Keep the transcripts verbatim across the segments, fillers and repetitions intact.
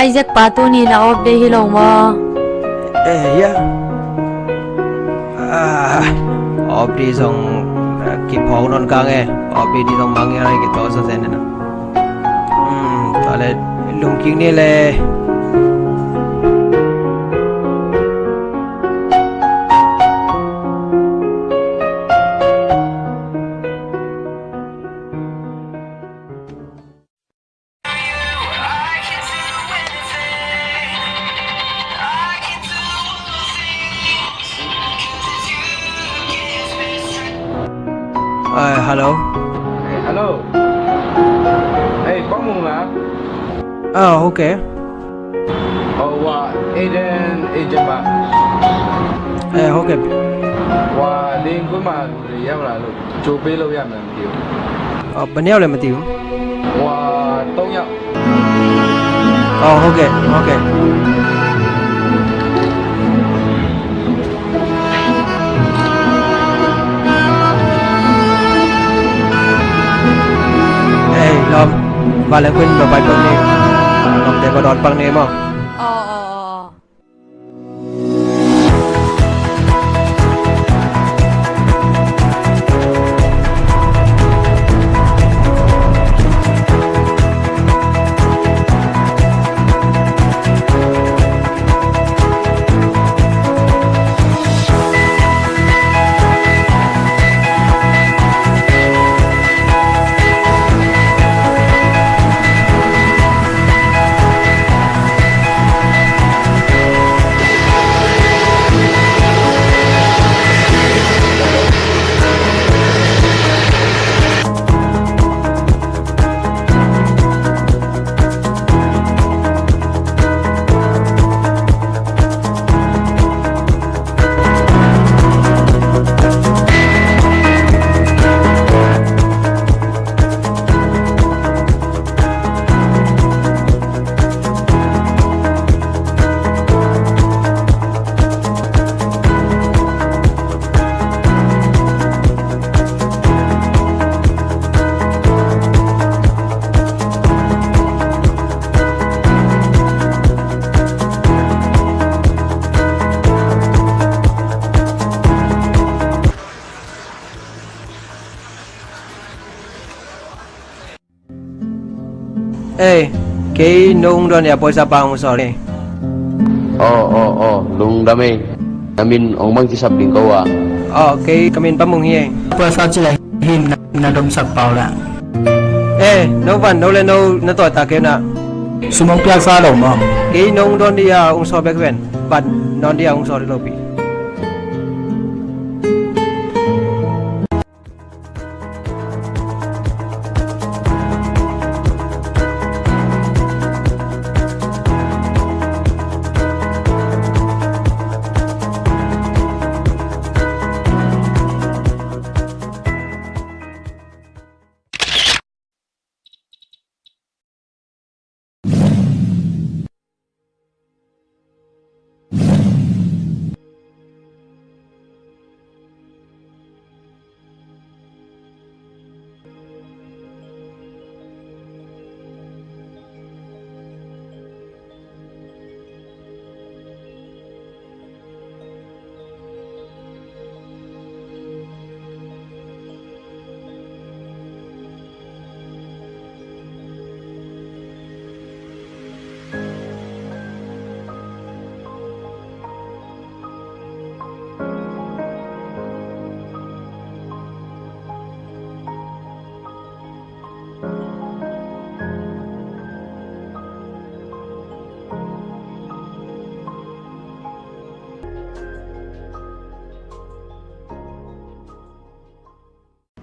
Isaac pa, tuni na off day hi lo maw? Eh, ya. Ah, off day zong, ah, kiphawk nawn kang e. Off day ding zong mangngilh a, kitosa zen na. Hmm, tua leh lungkik ni leh. Eh, hello. Eh, hello. Eh, Pamung lah. Ah, okay. Oh, wa, Eden, Eden ba. Eh, okay. Wa, ling kun ma, ya la lu. ကြိုပေးလို့ရမယ် မသိဘူး။ အော် ဘယ်နှစ်ယောက်လဲ မသိဘူး။ ဟိုဟာ သုံးယောက်။ အော် ဟုတ်ကဲ့ ဟုတ်ကဲ့။ အေး လော ဘာလဲ ခွင့် ဘာ ဘိုင် ပင်း နေ လော တဲ ဘာ ဒီး ပင်း နေ မး။ အော် အော် အော် အော်။ Ei, kei no hong dawn dia, pawisa pa hong sawlh hi. Aw, aw, aw, lungdam ei. Na min hong bang ci sap ding ko a? Aw, kei ka min Pa Mung hi ei. Pawisa ci lai hi, na, na domsak pau la. Ei, no van, no le no na tawh ta kei na. Sum hong piaksa lo maw? Kei no hong dawn dia hong sawlh bek ven. Van nawn dia hong sawlh hi lo pi.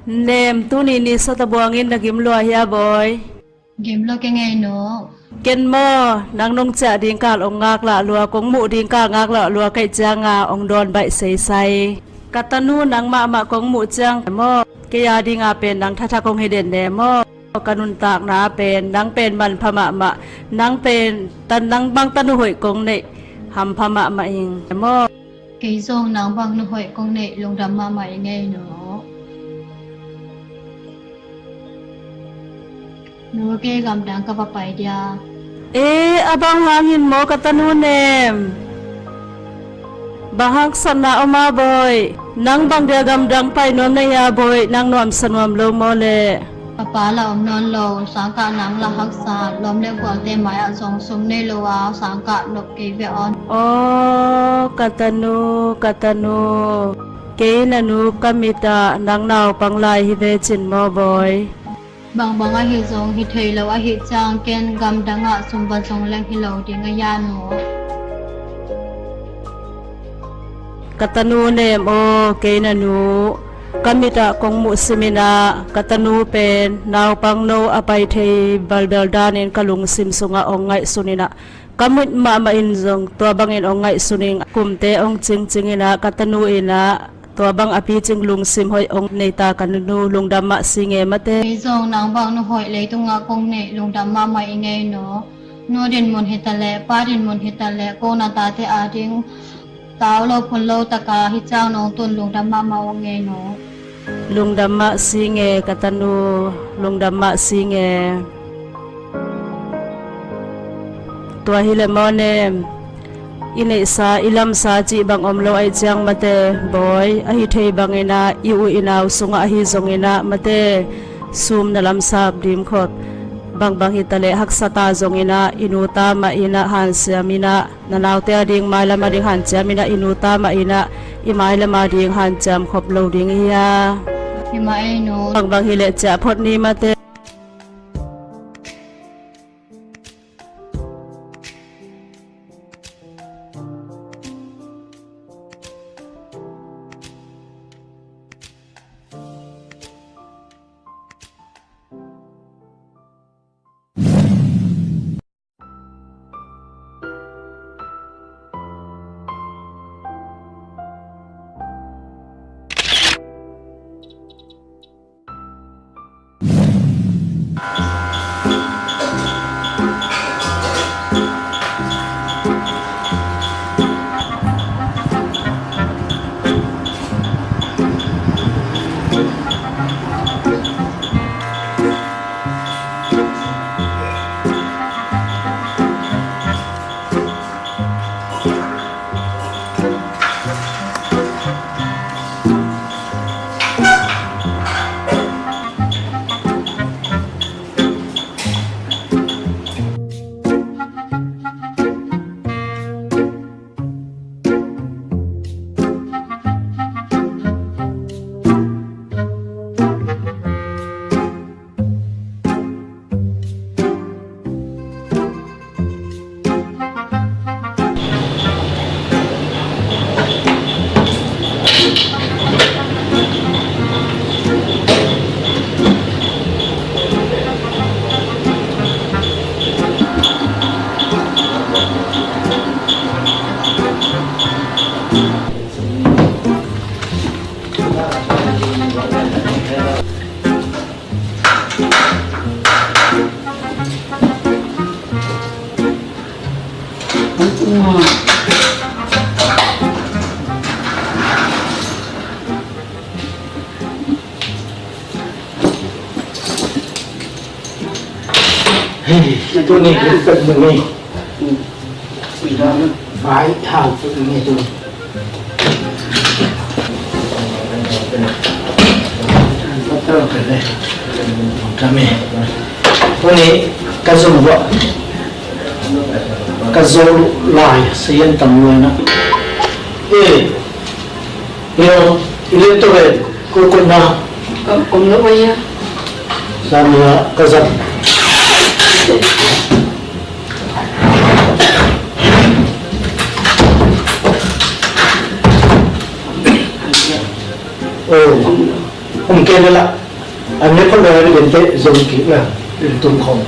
Nem, tuni ni sawt a buangin na gim lua hia, bawi? Gim lua keng ei nu. Ken maw, nang nong ciah ding kal ong ngak lah lua, kong muh ding kal ngak lah lua, kaih cianga ong dawn baih seisai. Ka tanu, nang mahmah kong muh ciang maw, kei a dinga pen nang thathak ong hi den ne maw. Ka nuntakna pen nang pen manpha mahmah, nang pen tan nang bang tanu hoih kong neih hampha mahmah ing maw. Kei zong nang bang nu hoih kong neih lungdam mahmah ing ei nu. Nu, kei gamdang ka va pai dia. E, a bang hangin maw ka tanu nem? Bang haksatna om a bawi? Nang bang dia gamdang pai nuam na hia bawi, nang nuamsa nuam lo maw le? Papa la om nawn lo, sangkah nang la haksa, lawm le gualte mai-ah zong sum nei lo a, sangkah nop kei ve aw. Aw, ka tanu, ka tanu. Kei na nu ka mitah nang naupang lai hi ve cin maw bawi? Bangbang ahi zong hi thei lo ahih ciang ken gamdangah sum va zong leng hi lo ding a hia nu? Ka tanu nem aw, kei na nu ka mitah kong muh siminah ka tanu pen naupang no a pai thei balbel danin ka lungsim sungah ong ngaihsuninah ka mit mahmah in zong tua bangin ong ngaihsunin kumte ong cingcinginah ka tanu inah tua bang a picing lungsim hoih ong neita ka nu lungdam mah si nge mate. Kei zong nang bang nu hoih leitungah kong neih lungdam mahmah ing ei nu. Nu dinmun hitaleh, pa dinmun hitaleh, ko na tate ading tau lo phun lo taka hi ciang nong tun lungdam mahmah ung ei nu. Lungdam mah si nge ka tanu, lungdam mah si nge. Tua hileh maw nem, i neihsa i lamsa cih bang om lo ahih ciang mate bawi, ahi thei banginah i u i nau sungah ahi zonginah mate sum na lamsap dimkhop. Bangbang hitaleh haksata zonginah i nuta mah inah hansiam inah na naute ading mailam ading hanciam inah i nuta mah inah i mailam ading hanciam khop lo ding hi a. Hi mah ei nu. Bangbang hileh ciah phot ni mate. Hei, tuni hi pek mun ni. Vai hau pek mun ni tuni. Tuni ka zong buah ka zo lai sayan tam luai na. Eh, yo, i lian to ve. Ko ko na. Ka om lo ya. Sa mi ya ka zat. Oh, om ke la. An ne kholh lo, evident te zong kik na, tum khong.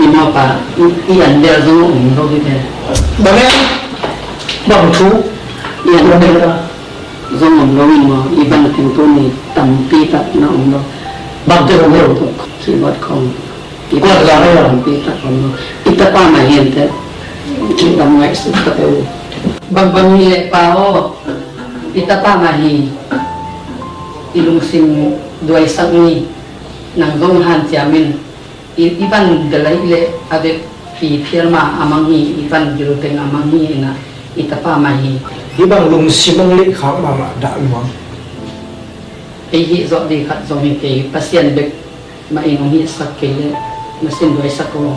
I mawpa i an del zong om lo hi te. Bang e? Bang thu? I an del zong om lo in maw, i bang teng tu ni tampi tak na om lo. Bang te om lo? Keyboard khong. Kua za na ya? Tampi tak om lo. I tapa mah hi an te. Kidam ngaihsut tak e. Bang bang hi leh pa aw. I tapa mah hi. I lungsim duaisak ni. Nang zong hanciam in. I, i van delai le a vekpi phial mah a mang hi, i van gil teng a mang hi ina, i tapa mah hi. Hih bang lungsim hong leihkhak mahmah dah luang. Ei hih zawh dih khat zong hi kei, Pasian bek mah in hong hihsak kei le, na sin duaisak aw.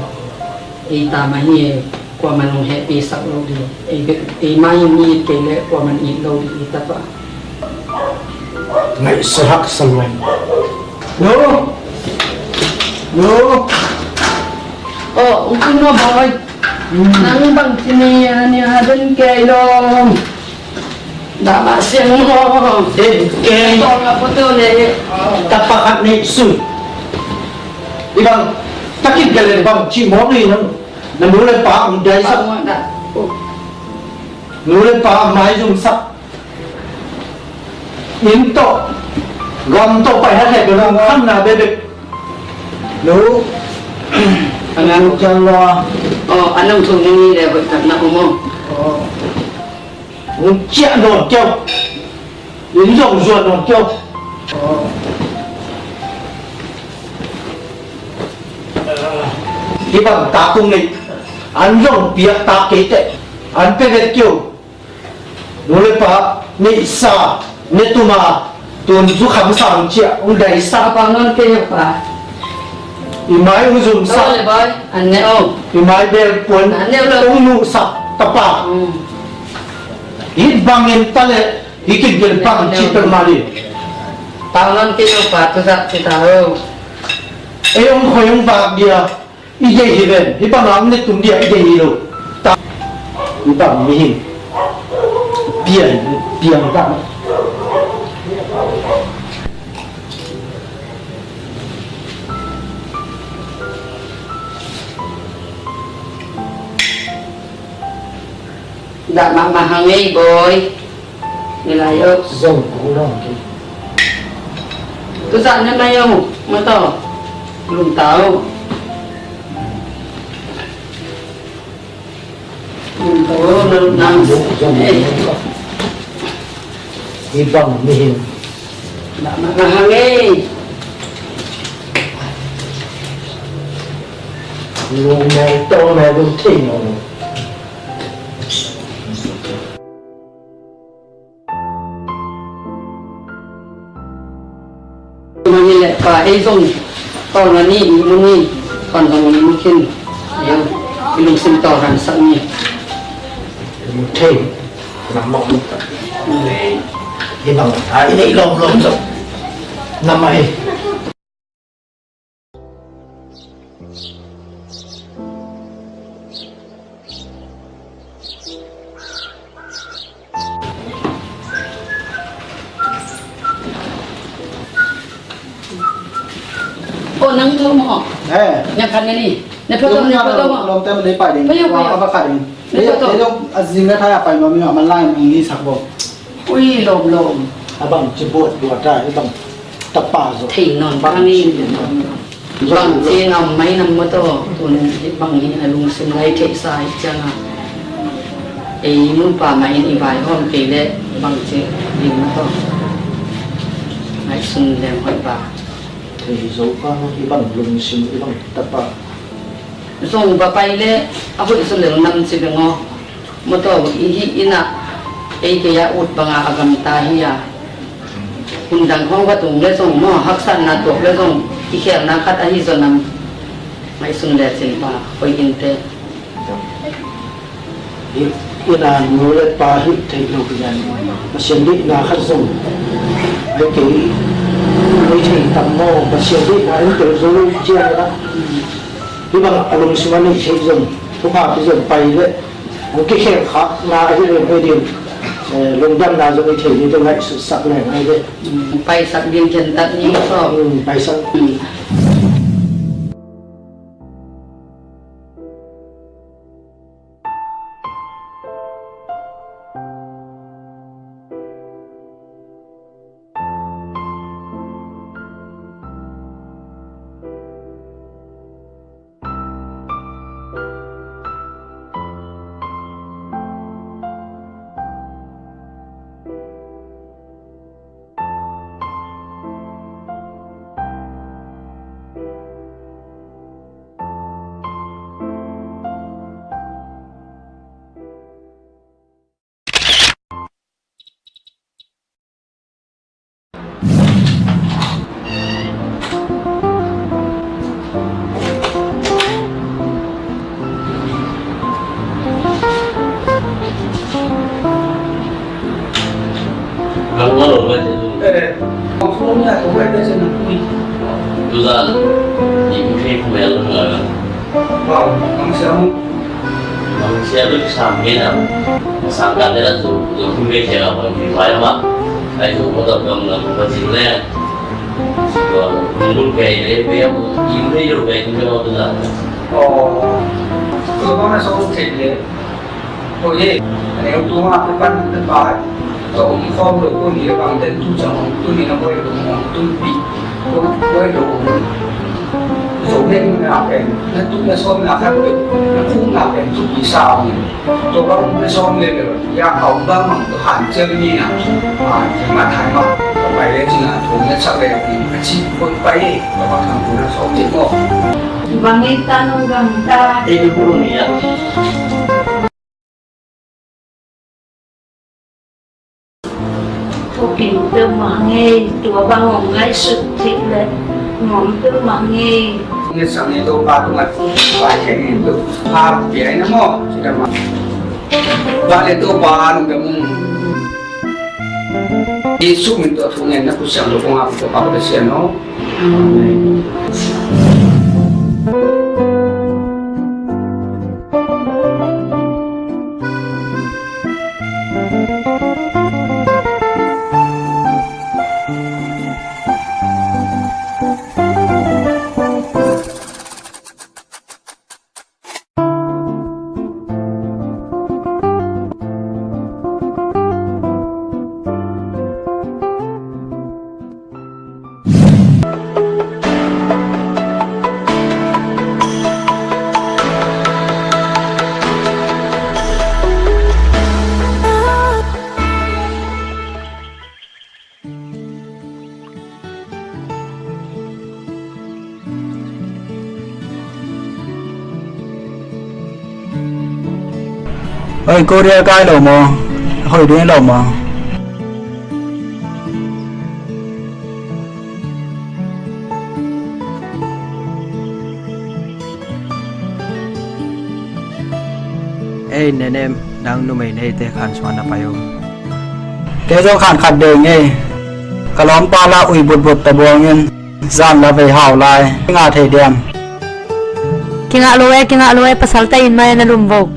Ei ta mah hi, kuaman hong hehpisak lo dih. Ei bek, ei mah in hong it kei le, kuaman it lo dih, i tapa. Ngaihsut haksa luai. No. No. Oh, ung kun no boy. Hmm. Nang bang ci ni, a ni ha den kei lo. Dah mah siang maw. Den kei. Tong a photo le. Tapa khat nei sun. I bang takit kei le bang ci maw ni nang. Na nu le pa ang dai sak. Nu le pa ang mai zum sak. Inn tawh, gam tawh pai hat leh bel hong khamna bekbek. Lo. A ngan. Ciang lo. Oh, a nong thum ni le hoih tak na om aw. Oh. Hong ciah nawn kei uh. Inn zong zuan nawn kei uh. Oh. Hih bang tak kong nei. An zong piak tak kei teh. An pe vet kei uh. Nu le pa, neihsa, ne tuma, tun zu kham sang ciah, hong daisa. Pa nawn kei a pa. I mai hong zumsa. Lo le boy, an ne o. I mai bel puan, an ne lo. Hong nuhsa, tapa. Hmm. Hih bangin ta le, hih kigel bang ci pel mah ding. Pa nawn kei a pa, tu zak ci ta o. Ei hong khoi hong vak dia. I deih hi ven, hih bang a om le tum dia i deih hi lo. Ta, hih bang mihing piang, piang ta. Dah mahmah hang ei, boy. Ni lai o. Zong kong long ki. Tu zah na mai o, ma to. Lum ta o. Lum ta o, lum ta o. Zong, zong, zong. Hih bang mihing. Dah mahmah hang ei. Lum mel to mel lum thei no. Tuma hi leh pa ei zong tawlnga ni, ihmu ni, tawlnga ni ihmu khin. Ei zong i lungsim tawlnga sak ni. Thei, na mawh. Hi bang a i neih lawmlawm zong na mah hi. Oh, nang tu maw. Eh. Nang kan ni. Na photo, na photo maw. Lawmte man dei pai ding. Payo, payo. Wa ka ba kha ding. Na photo. Dei dong a zing na thai a pai maw mi maw man lai mang ni sak bo. Ui, lawm, lawm. A bang ci buat, buat a, a bang tapa zo. Thei nawn bang ci. Bang ci ngam mai nam maw taw, tun bang hi a lungsim lai theihsa hi ciang a. Ei nupa mah in i vaihawm kei leh bang ci ding maw taw. Ngaihsun leng hoih bang. Thei zo bang, i bang lungsim, i bang tapa. Zong va pai le a hoih zaw lel nam ci beng aw. Motor i hih in ah ei kei a ut banga a gamta hi a. Hun dang khawng va tung le zong maw haksatna tuak le zong i khelna khat ahi zaw nam. Ngaihsun le cin pa hoih in te. Hih in a nu le pa hih theih lo hi a, Pasian deihna khat zong ai kei ai thei tam maw, Pasian deihna in tel zo lo ciang a. Hih bang a lungsim a neih theih zong, thupha pi zong pai leh hong kikhelkhakna ahi leng ei ding. Eh, lungdamna zong i theih ni tawh ngaihsutsak leng ai ve. Mm, paisak ding khentat ni maw. Mm, paisak. Mm. Bang sia bek sam ngen a, sang kan dela zu zu kum bek sia bang pi wai ma. Ai zu ko dok dong na ko jin le. Ko kum bek le be ko im le yo be ko tu la. Oh. Ko bang na so thei le. Ko ye. Ane ko tu ma ko pan de ba. Tawh om khawm lo ko ni le bang den tu cang om tu ni na boi lo om tu pi. Boi lo om. Zo nen na pen na tu na sawm na khat lo na khu na pen tu pi sa om. Tawh bang na sawm le lo ya kau bang mang tu han cel ni na. A, ma thai ma. Pai le cina tu na sa le ni a chi boi pai. Tawh bang thang tu na sawm ni mo. Bang e ta no bang ta. E ni bu ni ya. Thupin peuhmah ngei, tua bang hong ngaihsut theih leh nuam peuhmah ngei. Ngetsak ni Topa tungah vai khia ngei in peuh. Pha pia in a maw, ci dam a. Vale Topa nong dam ung. Jesuh min tawh thu ngen na Kha Siangtho kong ap Topa ka Pasian aw. Amen. Oi, Korea kai lo maw? Hoih ding lo maw? Ei, Nenem, nang numei neite khansuah na pai uh. Kei zong khan khat dei ngei. Ka lawmpa la ui butbut ta buangin zan la vei hau lai. Kingah thei diam? Kingah lo e, kingah lo e, pasal ta in mai na lum vo.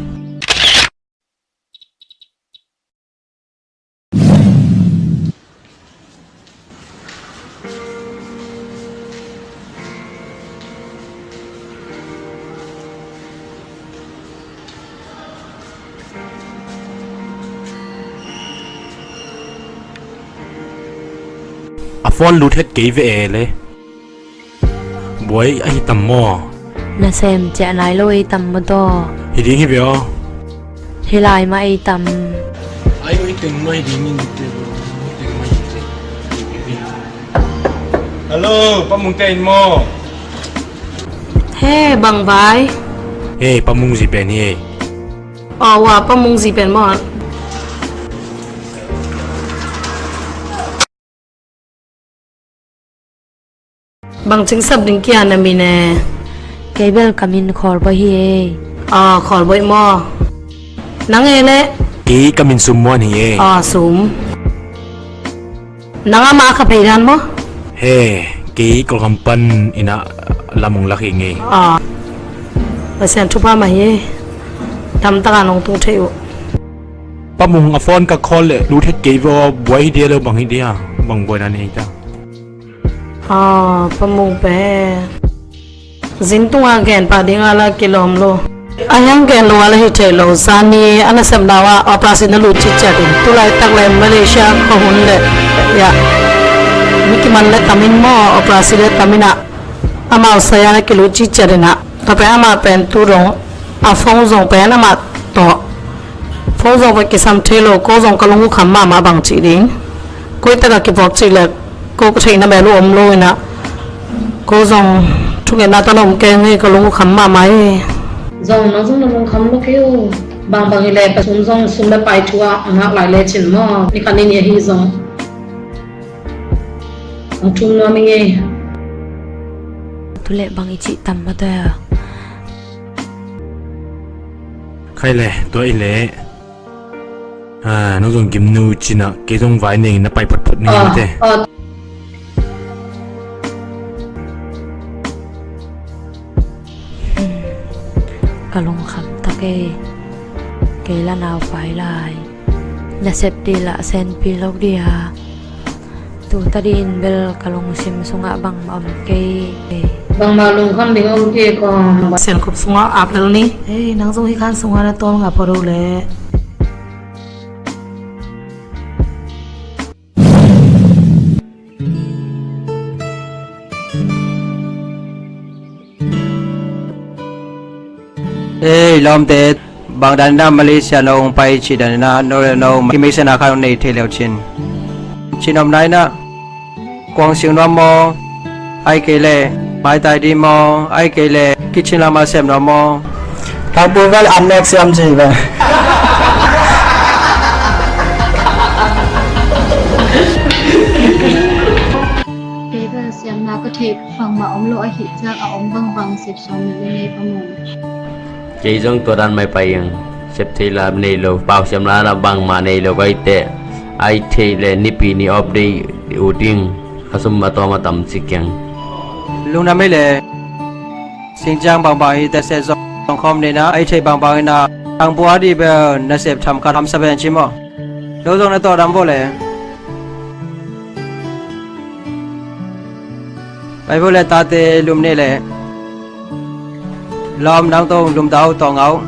A phone lut het kei ve e le. Buai ahi tam maw? Nasem ciah nai lo ei tam maw taw? Hi ding hi ve aw. Hi lai mah ei tam. Ai oi teng mai ding in te lo. Oi teng mai te. Hello, Pa Mung te in maw? He, bang vai? He, Pa Mung zi pen hi ei. Aw, wa, Pa Mung zi pen maw? Bang cingsap ding kia na min e? Kei bel ka min Khawlbawi hi e. Aw, Khawlbawi maw? Nang e le? Kei ka min Sum Muan hi e. Aw, Sum. Nang amah a kha phei dan maw? He, kei Kawlgam pan inn ah lam hong lak hi ngei. Aw. Pasian thupha mah hi e. Damtak a nong tung thei uh. Pa Mung a phone ka call leh lut het kei ve aw, buai hi dia lo bang hi dia, bang buaina nei ta. Ah, Pa Mung pen zin tunga gen pah dinga la kilawm lo. A hiang gen lo a la hi thei lo, zani a nasepna ah operation na lut citciat in. Tulaitak le Malaysia ka hun le, ya, mi kiman le tam in maw, operation le tam in ah, amau saya na kilut citciat in ah. Tua pen amah pen tu dong a phone zong pen amah tawh. Phone zong pen kisam thei lo, ko zong ka lung uh kham mahmah bang cih ding. Koi tak a kivawk cih le ko ka theihna bel uh om lo in ah. Ko zong thungetna tawh na om keng hi, ka lung uh kham mahmah hi. Zong nang zong na lungkham lo kei uh. Bangbang hi le ka sum zong sum le pai thu ah a ngak lai le cin maw. Ni khat ni ni ahi zong hong thum nuam ing ei. Tu leh bang i cih tam mah tua. Khai le, tua i leh. Ah, nang zong gimnu cin ah, kei zong vai neng na pai photphot ning te. Ah, ah. Hmm. Ka lungkham tak ei. Kei la nau pai lai. Nasep dih lah senpi lo dia. Tu ta dih in bel ka lungsim sungah bangmah om kei. Bangmah lungkham ding om kei kong. Siankhup sungah ap lel ni. Ei, nang zong hih khan sungah na tawl ngah phot uh leh. Ei, lawmte, bang dan in ah Malaysia no hong pai cih dan in ah, no le no kimei sena khan hong nei thei leu cin. Cin om nai in ah, kuang sing nuam maw, ahih kei leh maitai dih maw, ahih kei leh kitchen lam ah sem nuam maw. Thangpu vel an nek siam ci ve. Kei vel siamna ka theih bangmah om lo ahih ciang a om bangbang sep sawm ni nei ka mu. Kei zong tua dan mah pai ing. Sep thei la nei lo, pau siam la na bangmah nei lo ka hi teh. Ahih theih leh Nipi ni off day ut ing. Ka sum a tawm a tam ci keng. Lungdam ei leh. Singciang bangbang hi teh sep zong khawm nei na, ahih theih bangbang in ah Thangpu a dih bel nasep tham khat hamsa pen ci maw. Lo zong na tawh dam vo le. Pai vo le, tate lum ni le. Lawm, nang tawh lum ta uh, tawh ngah uh.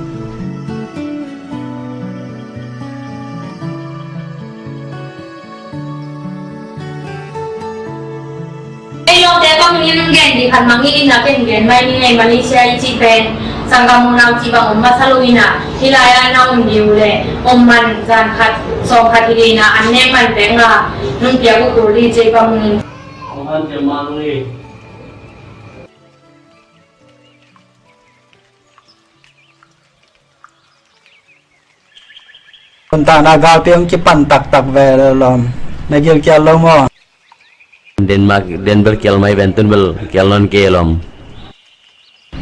Ei lawmte, ka hong in gen dih khat mah hi in ah, ken gen mai ning ei. Malaysia i cih pen sanggam unau cih bang om masa lo in ah, hih lai-ah na om ding uh leh om man zan khat sawm khat hi ding in ah, an nek man pek nga nung piak uh kul dih ci ei, ka hong in. Nuntakna galte hong kipan taktak ve lawm. Na gilkial lo maw? Denmark, den bel kial mai ven, tun bel kial nawn kei lawm.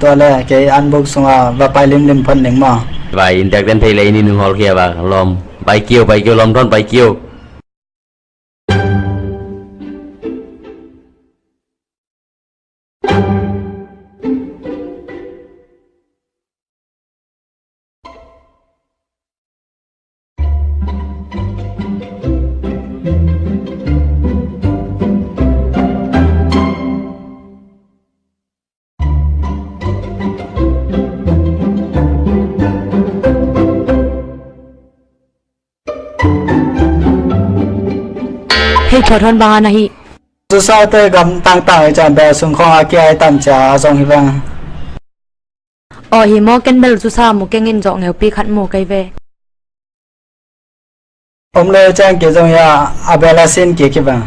Tua le kei an buk sungah va pai limlim phot ning maw? Vai, innteek den thei le inn in hong hawlkhia va lawm. Pai kei o, pai kei o, lawm thawn pai kei o. Hei, thawh thawn bang a na hih? Zusa te gam tangtang i ciang bel sung khawng a kia i tam cia a zong hi veng. Aw, hi maw, ken bel zusa mu keng in, zawh ngeupi khat mu kei ve. Om le ciang kei zong hi a, a bel a sin kik hi veng.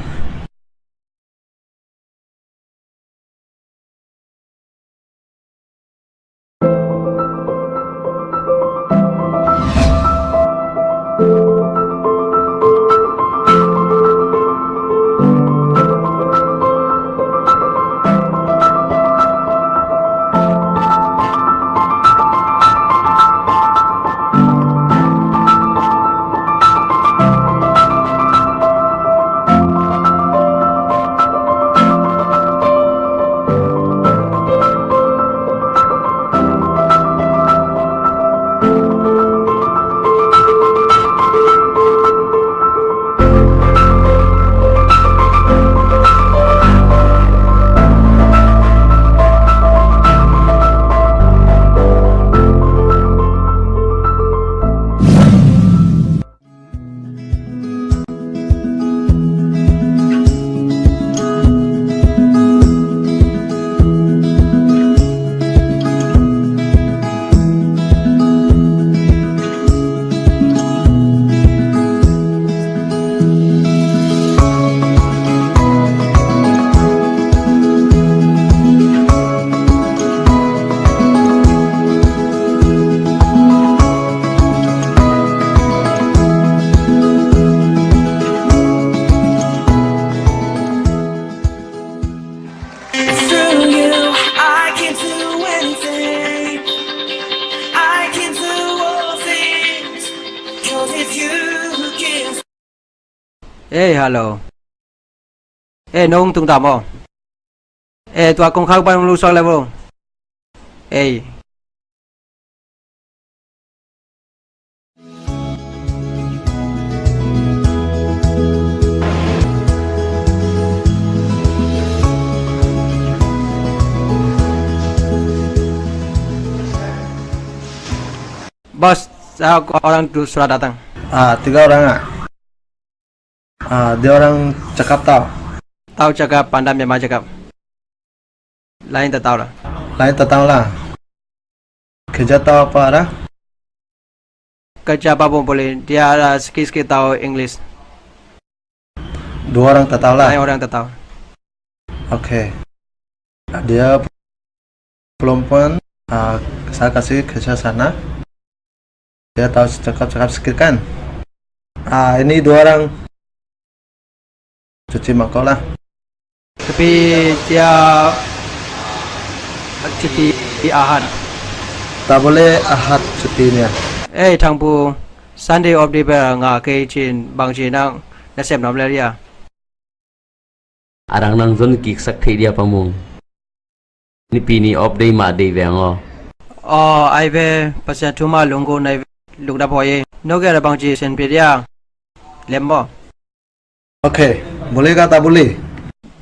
Ei, hello. Ei, nong tung tam aw. Ei, tua kong khak ban lu suak le bo. Ei. Bos, saya orang tu sudah datang. Ah, tiga orang ah. Ah, dia orang cakap tau. Tau cakap, pandai memang cakap. Lain tak tau lah. Lain tak tau lah. Kerja tau apa ada? Kerja apa pun boleh. Dia ada sikit-sikit tau English. Dua orang tak tau lah. Lain orang tak tau. Oke. Dia perempuan, ah, saya kasih kerja sana. Dia tahu cakap-cakap sikit kan? Ah, ini dua orang cuti mako lah. Tapi dia cuti Ahad. Tak boleh Ahad cutinya. Eh, Thang Pu, Sunday off day bel nga kei cin bang cin nang nasem nom le dia. A dang nang zon kiksak thei dia Pa Mung. Nipi ni off day mah dei veng aw. Aw, ai ve, Pasian thu mah lungko nai ve, lungdam huai e. Note a bangci sen pia dia. Lem maw. Oke, boleh kah tak boleh?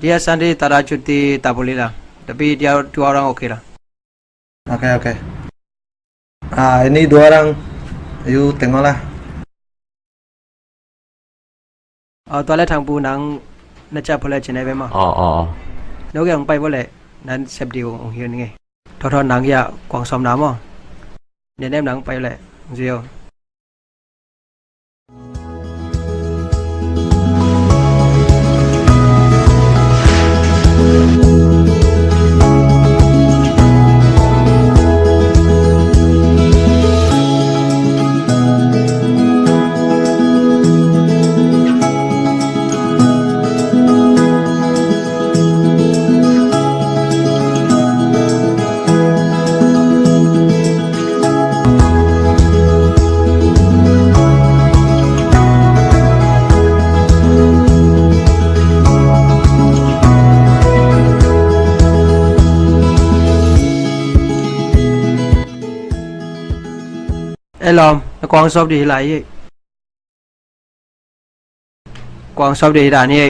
Dia Sunday tak ada cuti tak boleh lah. Tapi dia dua orang oke lah. Oke, oke. Ah, ini dua orang. Ayo, tengoklah. Aw, tua le Thang Pu nang na ca pho le cin ai ve maw. Aw, aw, aw. Note a hong pai vo le nan sep ding hong hi ning e. Thotho nang ya kuang sawm na maw. Nenem nang pai vo le hong zui o. Elom, na kuang sawp dih hi lai hi. Kuang sawp dih hi dan hi.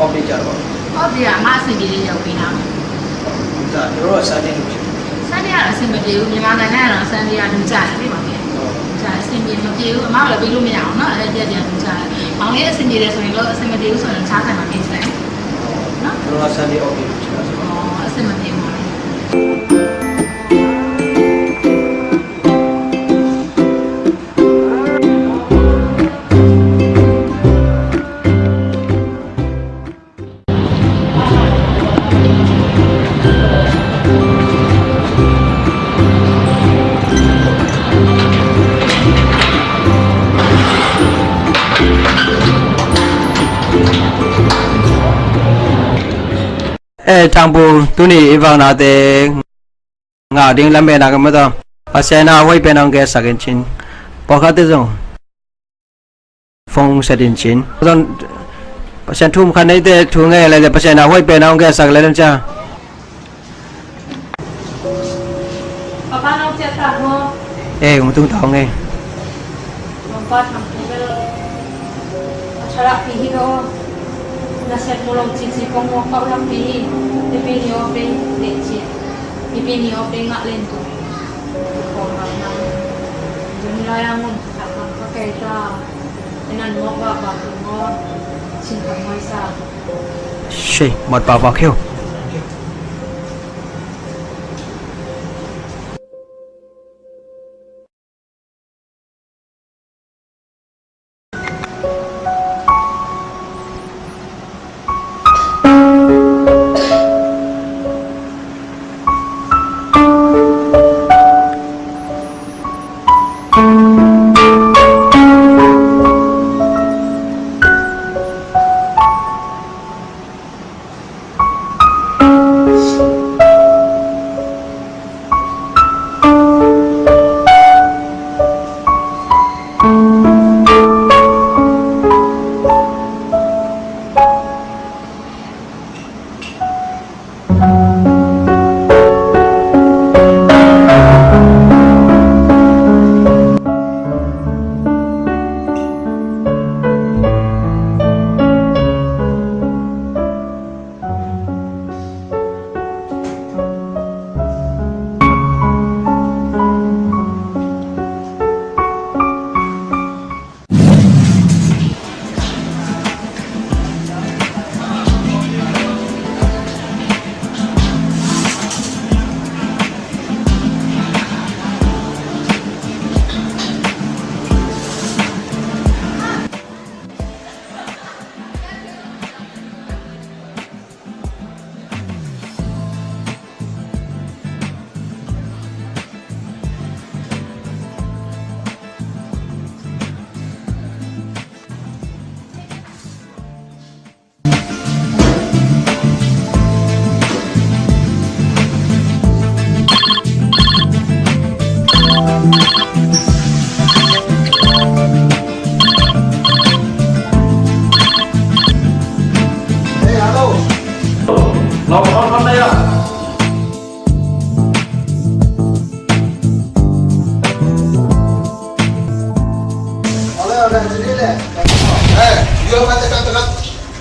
Off day ကြတော့။ Off day က အမအဆင်ပြေလေး ရောက်ပေးတာ။ ဒါ သူတို့က Sunday လုပ်ချင်။ Sunday ကတော့ အဆင်မပြေဘူး။ မြန်မာနိုင်ငံကတော့ Sunday က လူကြိုက်တယ်လေ မောင်လေး။ ဟုတ်။ လူကြိုက် အဆင်ပြေမပြေဘူး။ အမကလည်း ပေးလို့မရအောင်နော်။ အဲ့ဒီက လူကြိုက်။ မောင်လေး အဆင်ပြေတယ်ဆိုရင်တော့ အဆင်မပြေဘူးဆိုရင် တခြားဆိုင်မှာ ပေးစမ်းနော်။ သူတို့က Sunday off day လုပ်ချင်တာဆိုတော့။ အော် အဆင်မပြေဘူး မောင်လေး။ ဒီ Eh, Thang Pu, tuni i vaknate ngah ding lametna ka mu ta. Pasian a hoih pen hong gelsak in cin. Pawlkhatte zong phone set in cin. Zong Pasian thu um khat neite thu ngen leh Pasian a hoih pen hong gelsak lel in cia. Papa nau ciah ta maw? Eh, hong tung ta hong e. Mangpa Thang Pu bel a thalak pi hi ka aw. Na set mu lo cici kong mawk pau lam pi hi. Pipi ni aw pei leh ci. Pipi ni aw pei ngah len tu. Kong ngah nang. Juni lai a ngun khat nang ka kei ta. E nan mawk ba ba tu maw. Sin khat mai sa. Shei, mat ba ba khiu.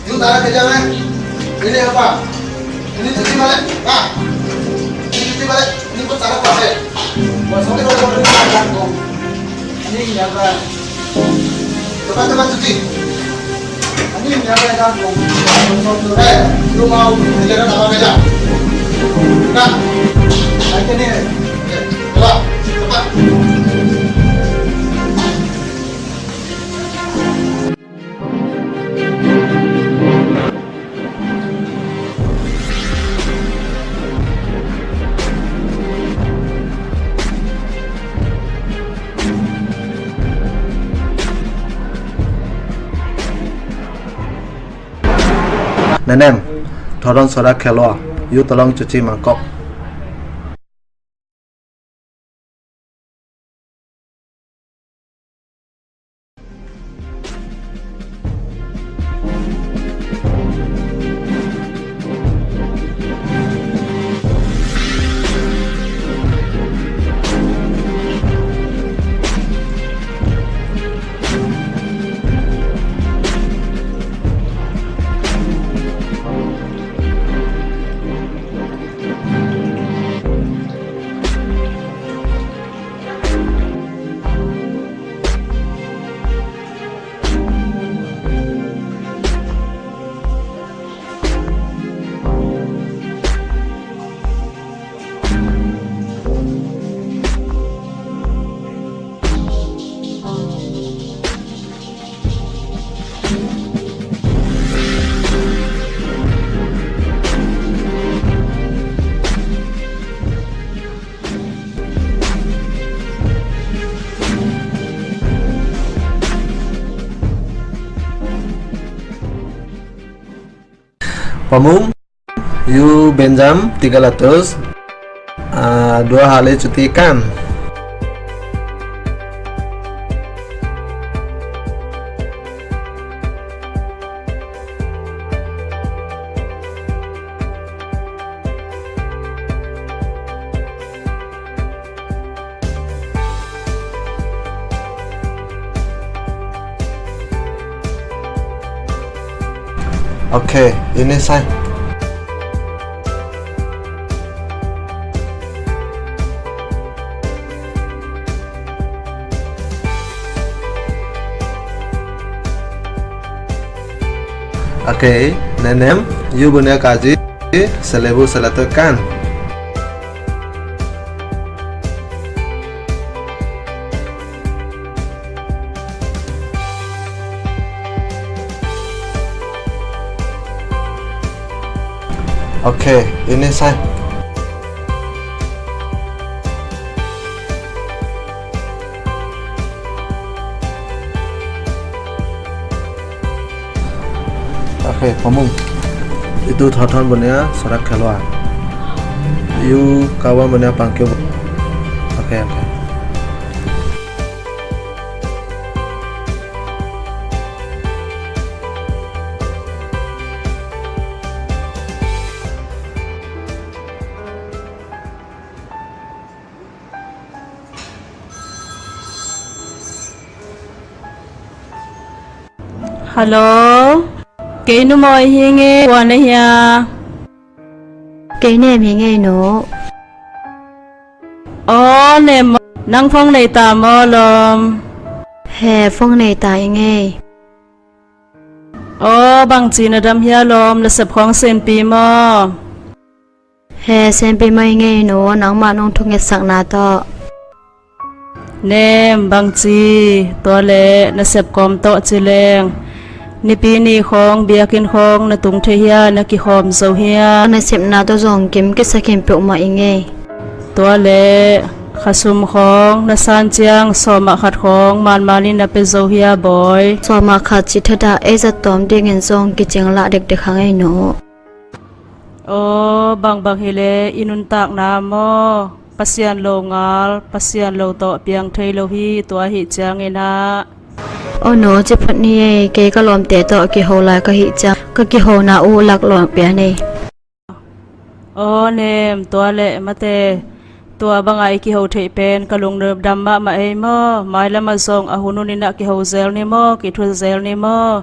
Yung tarik ka dyan, eh. Ini apa? Ini cuci balik. Ah. Ini cuci balik. Ini pun tarik balik. Buat sorry, sorry, sorry. Ini yang kan. Cepat, cepat cuci. Ini yang kan. Eh, lu mau jalan apa aja? Nah. Aja nih. Coba, cepat. Nenem, thawdon soda khelwa, yu tolong cuci mangkok. Pamum, Yu Benjam, tiga latus. Ah, dua hali cuti kan. Ok, ini sai. Ok, nenem, yu bunia kaji, selebu selato kan. Ok, ini sai. Ok, pamung. Itu thawthon bunia sarak khalwa. Yu kawan bunia pangkiu. Ok, ok. Hello. Kei Nu Mawi hi ing ei, kua na hia? Kei Nem hi ing ei Nu. Aw Nem, nang phone nei ta maw lawm? He, phone nei ta ing ei. Aw, bangci na dam hia lawm, nasep khawng senpi maw? He, senpi mah ing ei Nu, nangmah nong thungetsakna tawh. Nem, bangci, tua leh nasep kawm tawh ci leng, Nipi ni khawng biakinn khawng na tung thei hia, na kikhawm zo hia? Nasepna tawh zong kim kisa khin peuhmah ing ei. Tua leh khasum khawng na san ciang sawmah khat khawng manman in na pia zo hia, bawi? Sawmah khat cih thadah ei zat tawm dingin zong kicing lah dekdek hang ei Nu. Aw, bangbang hileh i nuntakna maw, Pasian lo ngal, Pasian lo tawh piang thei lo hi, tua ahih ciangin ah. Aw Nu, ci phot ni ei, kei ka lawmte tawh kiho lai ka hih ciang ka kihona uh lak lawng pia ni. Aw Nem, tua leh mate, tua banga i kiho theih pen ka lungdam mahmah ei maw? Mailamah zong a hun hunin ah kiho zel ni maw, kithut zel ni maw?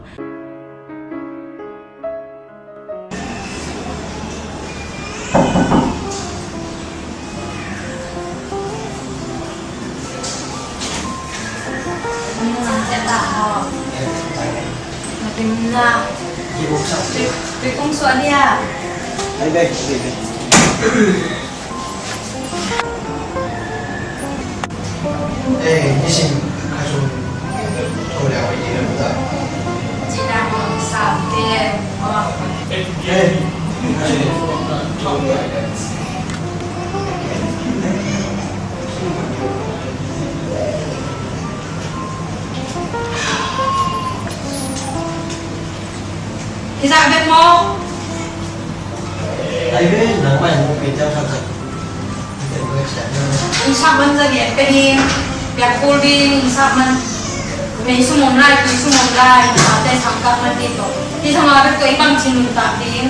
Hizah vet maw? Ai ve, nang mai mu pe tau thak thak. Hizah man za lian pe ding, piak kul ding, hizah man. Mei sum om lai, tui sum om lai, na te sam kak man ding to. Hizah ma vet ko i bang chin lum tak ding.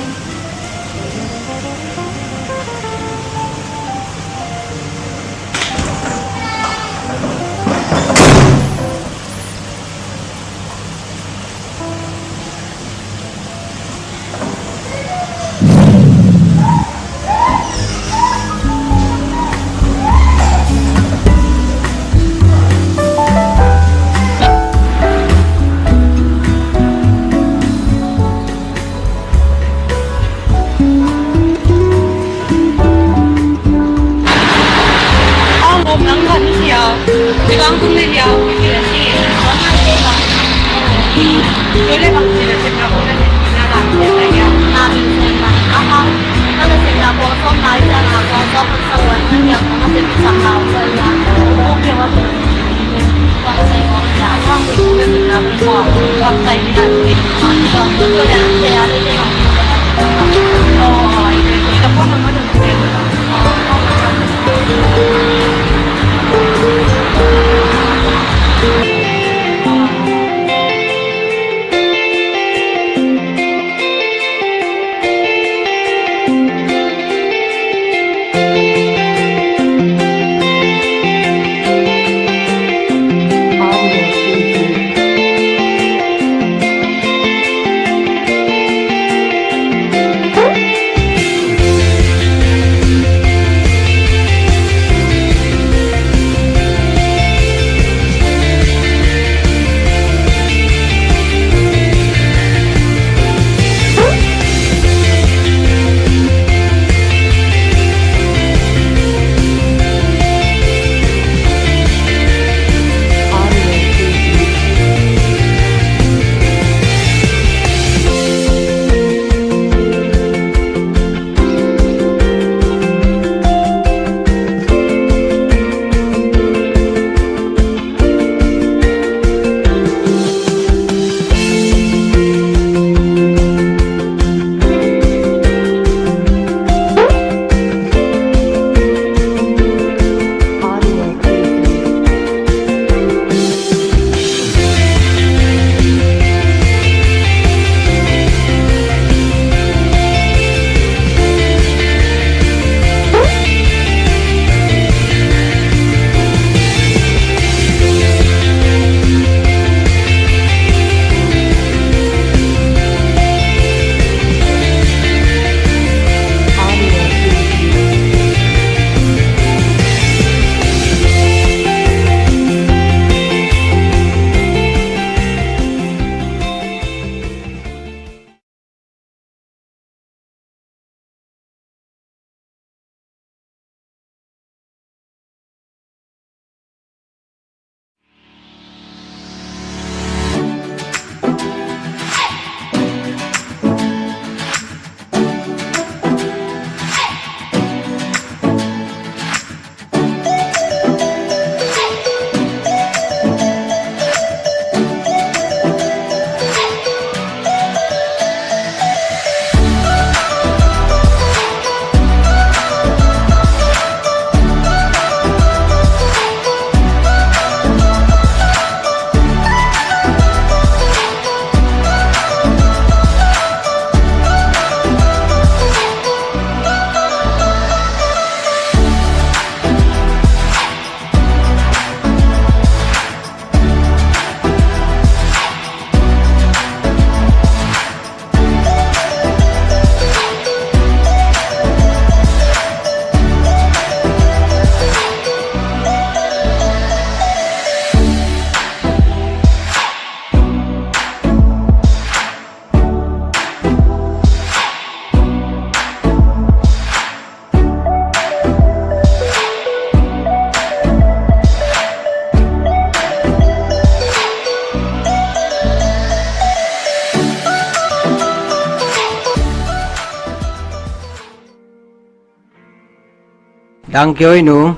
Tang kei oi nu.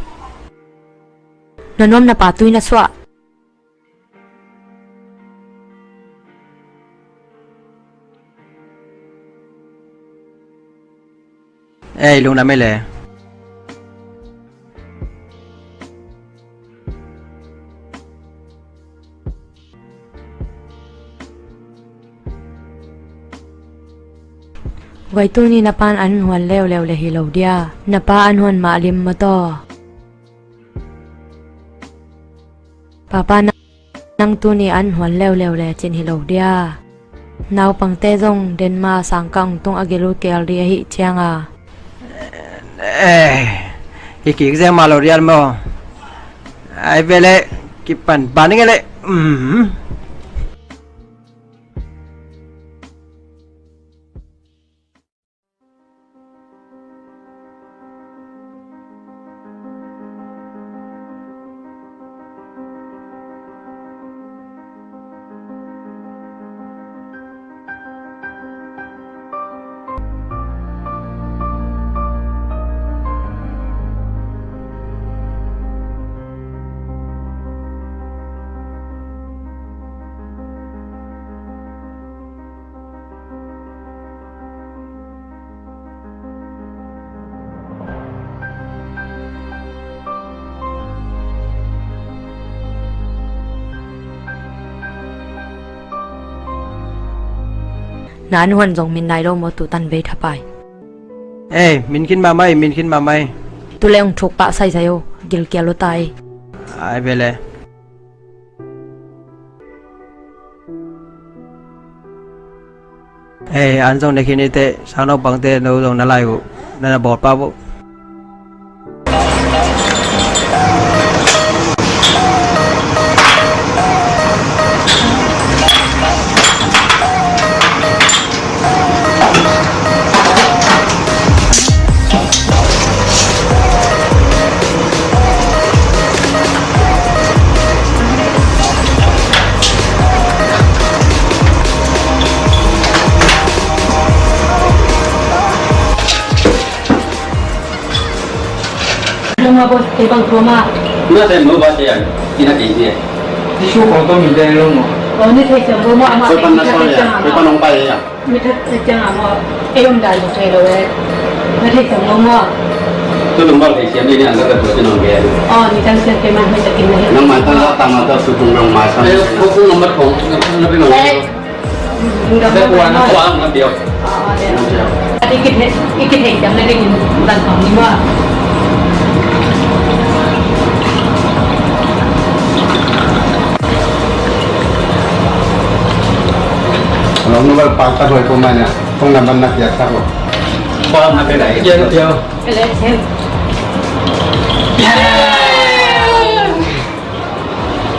Na nuam na pa tui na suah. Ei, lungdam ei le. Vai tuni na pan an huan leuleu le hi lo dia. Na pa an huan mah lim mataw. Papa, nang tuni an huan leuleu le cin hi lo dia. Naupangte zong denma sangkah tung a gil uh kei ding ahih cianga. Eh, kikik ziang mah lo dia maw. Ai ve le, kipan ban ing le. Mm. Na an huan zong min nai lo maw, tu tan vei thapai. Ei, min khin mahmah ei, min khin mahmah ei. Tu le ong thuk pah saisai o, gilkial lo tai. Ai ve le. Ei, an zong ne khin i teh, sang naupangte no zong na lai uh, na na bawl pah uh. Lungma boss, kei bang tua ma. Na te mo ba te ya, ina kei te. Tisu ko to mi te lungma. Oh, ni thei siam bo ma ma. Koi pan na so ya, koi pan ong pai ya. Mi thei siam mo. E om dai mo thei lo e. Na thei siam bo ma. Tu lungma thei siam ni ni an ka tua ti nong ke. Oh, ni tang siam kei man hoi ta kin na he. Nang man tang la tang ma ta tu tung long ma sa. Eh, ko tung nong ma thong, na pi nong. Eh. Lungdam. Lungdam. Lungdam. Lungdam. Lungdam. Lungdam. Lungdam. Lungdam. Lungdam. Lungdam. Lungdam. Lungdam. Lungdam.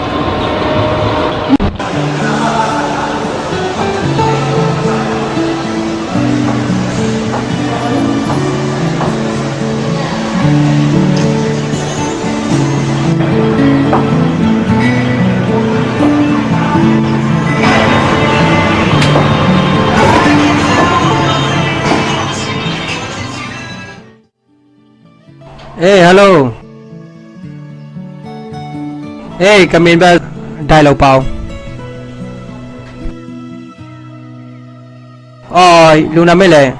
Ei, hello. Ei, ka min bel Dai Lo Pau. Oi, lungdam ei le.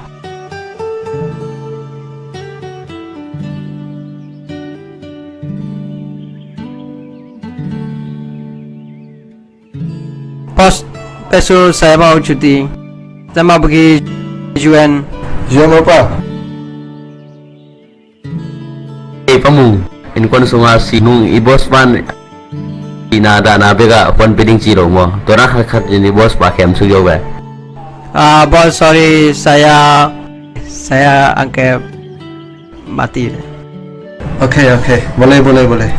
Boss, pesu saya mau cuti. Saya mau pergi U N. U N apa? Ei, Pa Mung, innkuan sunga si nung i boss pan i na dahna bekah phone pia ding ci lo maw? Tua na khatkhat in i boss pa khem suk yo ve. Ah, boss, sorry, saya, saya angke mati. Okay, okay. Boleh, boleh, boleh.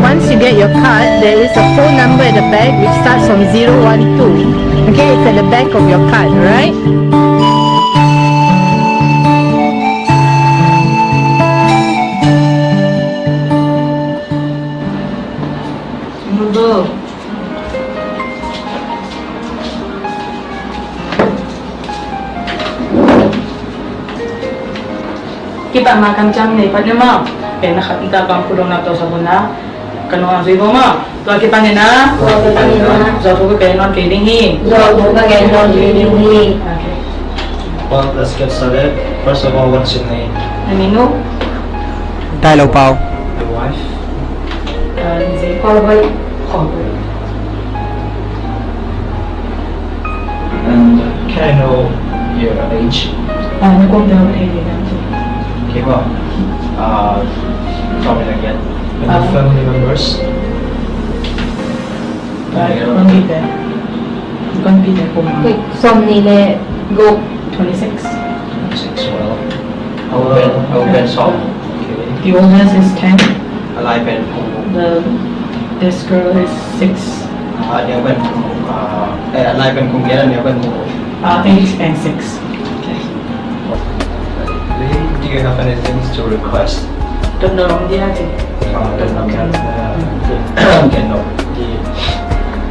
Once you get your card, there is a phone number at the back which starts from zero one two. Okay, it's at the back of your card, alright? Kipak ma kamciam nei phat ni maw. Pen na khat ta bang khudong nak to sabun na. Ka nuam zui bo maw. Tua kipan in a. Tua kipan in a. Zawh thuk ka gen nawn kei ding hi. Zawh thuk ka gen nawn kei ding hi. Okay. Well, let's get started. First of all, what's your name? Na min uh? Tailopau. Your wife? Uh, Lindsay. Paul Boy. Paul Boy. And can I know your age? Uh, na kong daw na age. Okay, well, uh, tell me again. And your family members? Right, kon bite. Kon bite kum. Wait, sawmnih le guk. Twenty-six. Twenty-six, well. How old, how old is Saul? Okay. The oldest is ten. A lai pen kum. The, this girl is six. Ah, a neu pen kum, ah, eh, a lai pen kum, a neu pen kum. Uh, eight and six. Okay. Do you have anything to request? Don't know, yeah, okay. Ah, don't know, can, uh, can know. Di,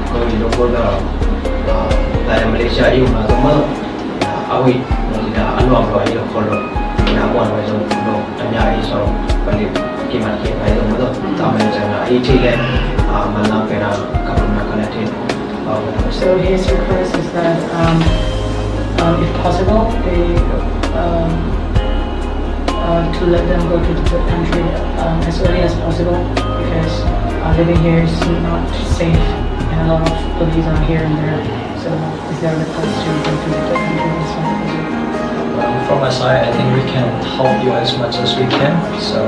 ko di lo ko da, ah, da Malaysia yung na to ma, ah, awi, no di da, ano ang lo, ayo ko lo, na mo ano yung lo, anya iso, pali, kimat kimat yung lo, tama yung na, iti le, ah, malang pera, kapag nakalatin. So his request is that, um, um, if possible, they, um, uh, to let them go to the third country, um, as early as possible because, uh, living here is not safe and a lot of police are here and there. So it's their request to go to the third country as soon as possible. Well, from my side, I think we can help you as much as we can. So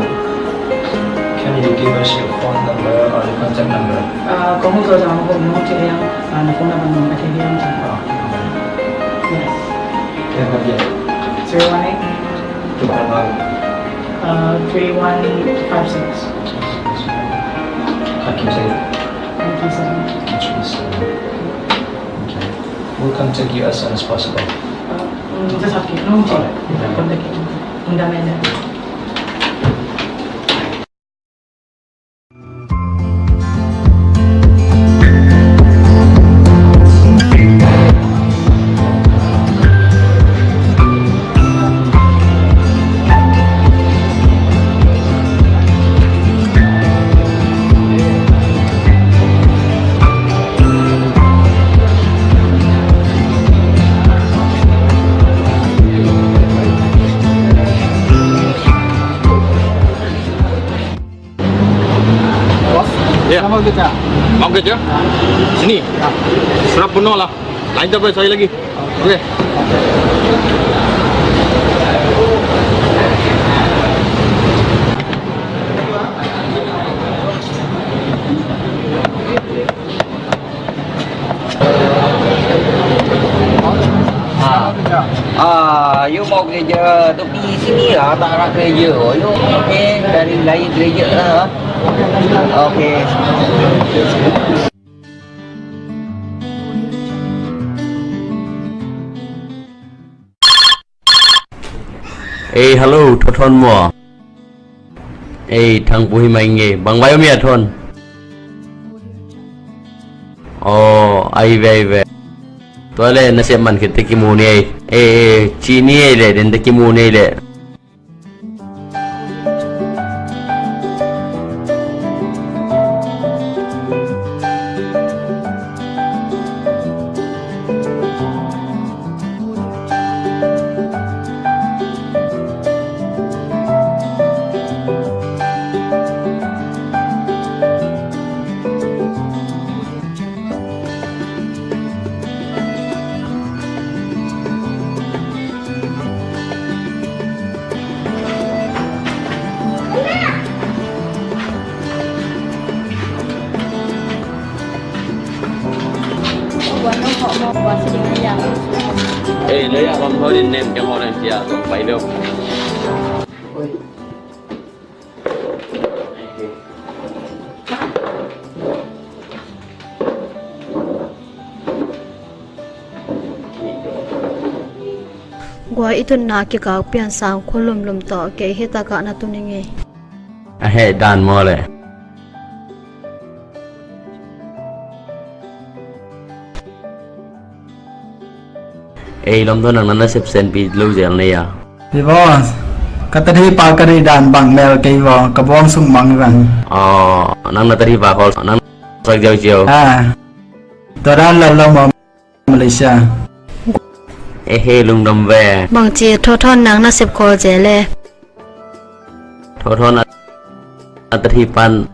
can you give us your phone number or your contact number? Uh, kong tua zang ko mo ti yang, uh, na phone number mo ka ti yang. Ah, okay. Yes. Can I have it? Zero one eight. Two five five. Uh, three one five six. Thank you, sir. Thank you, sir. Thank you, sir. Okay. We'll contact you as soon as possible. Uh, mm, just have to, no, all right. Contact you. Unda menda. Ya. Mau kerja? Mau kerja? Sini. Ya. Sudah penuh lah. Lain tak boleh, saya lagi. Okey. Ah, ah, you mau kerja tepi sini lah, tak nak kerja. You, okey, cari lain kerja lah. Okey. Ei, hello, Thotthon maw? Ei, Thangpu hi mai nge, bang vai om ia Thon? Aw, ai ve, ai ve. Tua le, na sep man khit te kimu ni ei. Ei, ei, ci ni ei le, den te kimu ni ei le. Ei, lei ah bang tho din nem kiang aw leng cia tong pai leu. Gua i tunna kikak pian sang khua lumlum tawh kei hi takah na tun i ngei. A heh dan maw le? Ei, lawmta, nang na nasep senpi lo zel nei a? Hi vaw, ka tadhihpa ka deih dan bang mel kei vaw, ka buang sung mang hi vang. Aw, nang na tadhihpa khawl nang sak ziau ziau. Ah, tua dan lal lo maw, Malaysia. Ehe, lungdam ve. Bangci thotho nang nasep khawl zel e? Thotho na a tadhihpan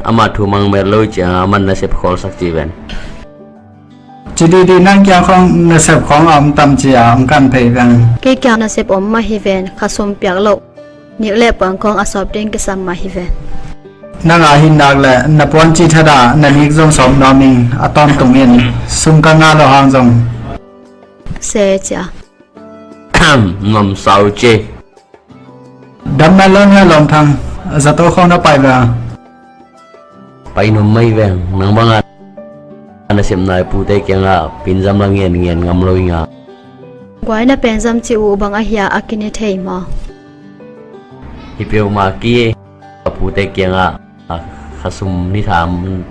ama thu mang mel lo ciang a, aman nasep khawlsak ci ven. Ci didi, nang kiang khawng nasep khawng a om tam ci a, hong kan phei veng. Kei kiang nasep om mah hi ven, kha sum piak loh. Nik le puan khawng a sawp ding kisam mah hi ven. Nang a hi nak le na puan ci thada, na nik zong sawp nuam ing, a tawntung in, sum ka ngah loh hang zong. Se cia. Nuam sau ci. Dam na lon hia Lawm Thang, zato khawng na pai ve a? Pai nuam mai veng, nang bang a nasepna i pute kiangah pinzam la ngen ngen ngam lo ing a. Guai, na penzam cih uh bang a hia, a kine thei maw? Hi peuhmah ki, a pute kiangah a kha sum ni tham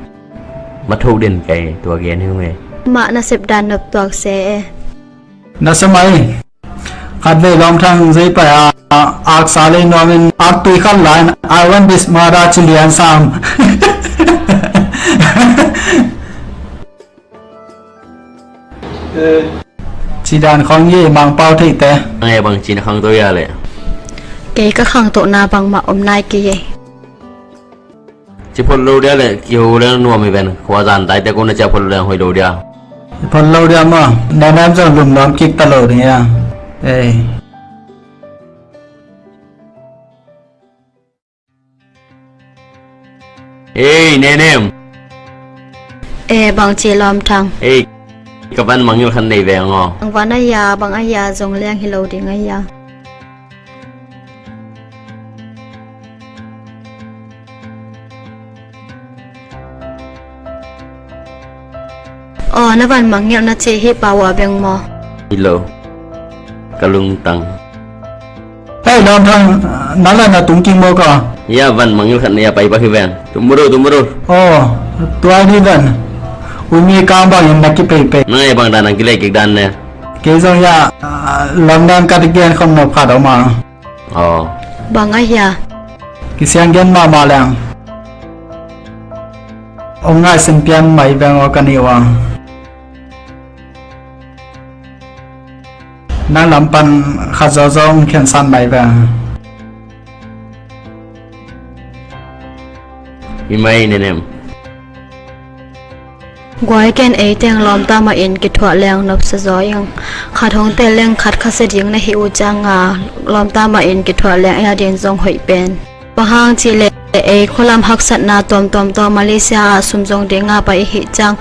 ma tho den kai tua gen hi ung e. Mah nasep dan nop tuak se e. Na sa mai. Khatvei Lawm Thang zei pai a, aksa lei nuamin ak tui khat la in, "I want this mother," ci lian sam. Ci dan khawng hi, Mangpau theite. Nang e, bangci na khangto hia le? Kei ka khangtohna bangmah om nai kei e. Ci phot lo dia le, kiho le nuam hi ven, khua zan taite ko na cia phot lo dia, hoih lo dia. Phot lo dia maw, Nenem zong lum nuam kik ta lo ding hia. Ei. Ei, Nenem. E, bangci Lawm Thang? Ei, ka van mangngilh khat nei veng aw. Nang van a hia, bang a hia, zong leng hi lo ding a hia. Aw, na van mangngilh na cih hih pau ah beng maw? Hi lo. Ka lungtang. Hei, Lawm Thang, na la na tung king maw ka? Hia, van mangngilh khat nei a, pai bak hi ven. Tomorrow, tomorrow. Aw, tua ni ven. Umi kang bangin na kipeipei. Nang e, bang dan nang kilei kik dan ne? Kei zong hia, ah, lamdang ka gen khawm nop khat om a. Aw. Bang a hia? Kisiang gen mahmah leng hong ngaihsun pian mai veng aw ka ni uh a. Nang lam pan khat zawzaw hong khensan mai veng. Hi mai, Nenem. Guai, ken ei teng lawmta mah in kithuah leng nopsa zaw ing. Khat hong tel leng khat khasia ding na hih uh cianga lawmta mah in kithuah leng ei ading zong hoih pen. Bang hang cih leh ei khualam haksatna tuamtuam tawh Malaysia ah sum zong dinga pai i hih ciang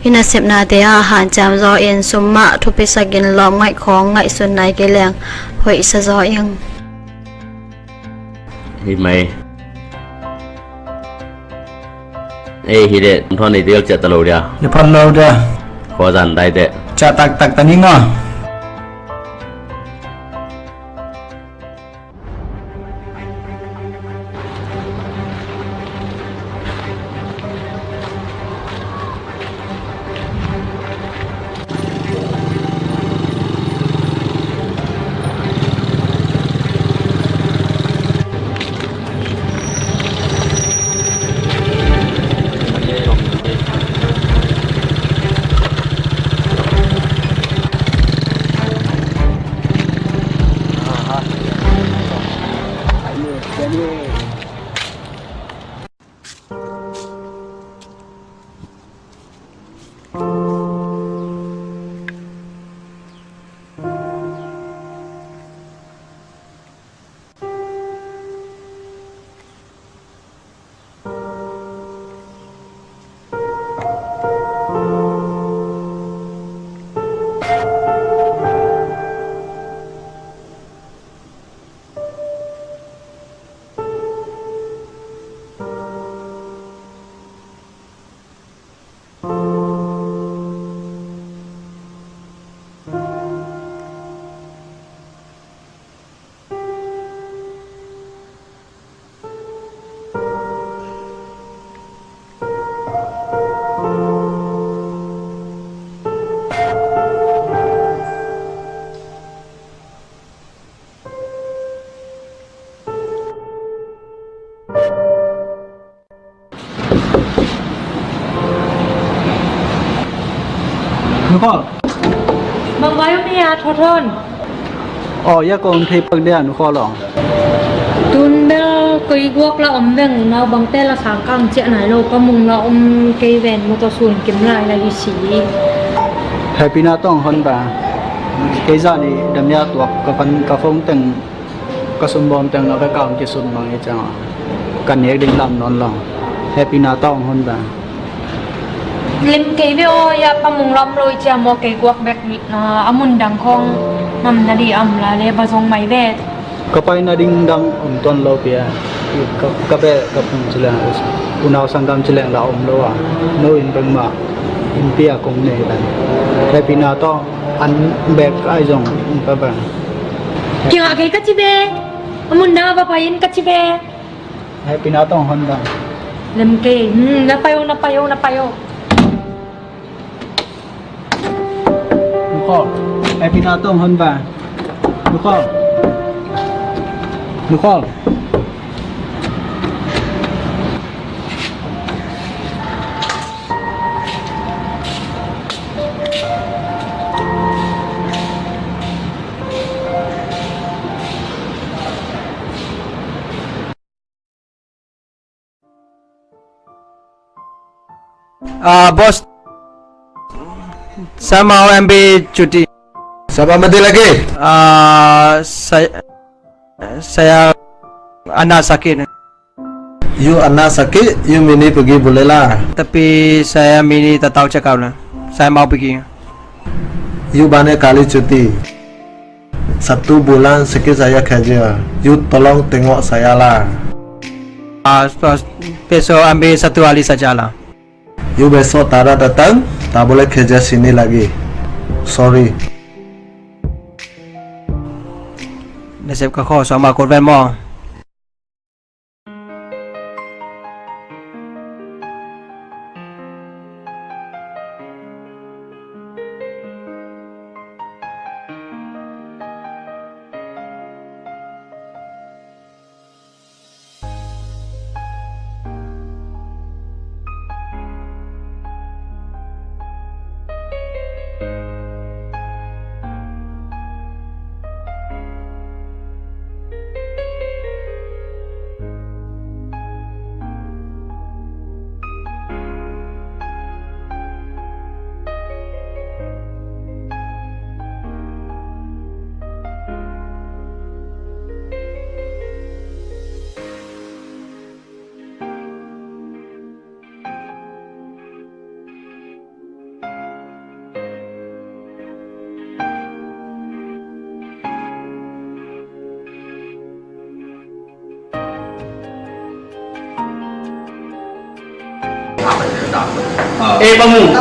i nasepnate ah hanciam zaw in sum mah thupisakin lawm ngaih khawng ngaihsun nai kei leng hoihsa zaw ing. Hi mai. Ei, hi deh, thawn ei tel ciah ta lo dia. Hi phot lo dia. Khua zan dai deh. Ciah taktak ta ning aw. Nu Khawl. Bang vai om hia, Thawthawn? Aw, ya kong thei pak dia, Nu Khawl aw. Tun bel kei guak la om veng, nau bangte la sang kang ciah nai lo, ka mung la om kei ven, motor sun kim lai la hi si. Happy na tawng hon ba. Kei zani dam ya tuak, ka pan, ka phone teng ka sum bawm teng a ka kang kisum mang i ciang a ka nek ding lam nawn lo. Happy na tawng hon ba. Lem kei ve aw, ya pa mung lam lo i ciang maw, kei guak bek ni na, a mun dang khong nam na di am la le ba zong mai ve. Ka pai na ding dang om tuan lo pia. Ka, ka beh ka phung ci leng, unau sanggam ci leng la om lo a. No in bek mah in pia kong nei dan. Happy na tawng an bek ai zong in pa ba. Kiangah kei ka ci ve. A mun dang a va pai in ka ci ve. Happy na tawng hon ba. Lem kei. Hmm, na pai o, na pai o, na pai o. Nu Khawl. Happy na tawng hon ba. Nu Khawl. Nu Khawl. Ah, boss, saya mau ambil cuti. Siapa mati lagi? Ah, saya, saya anak sakit. You anak sakit, you mini pergi boleh lah. Tapi saya mini tak tahu cakap lah. Saya mau pergi. You banyak kali cuti. Satu bulan sikit saya kerja. You tolong tengok saya lah. Ah, besok ambil satu hari sajalah. You besok tak ada datang, tak boleh kerja sini lagi. Sorry. Nasib ka kho so ma kot ven maw. Eh, bangun.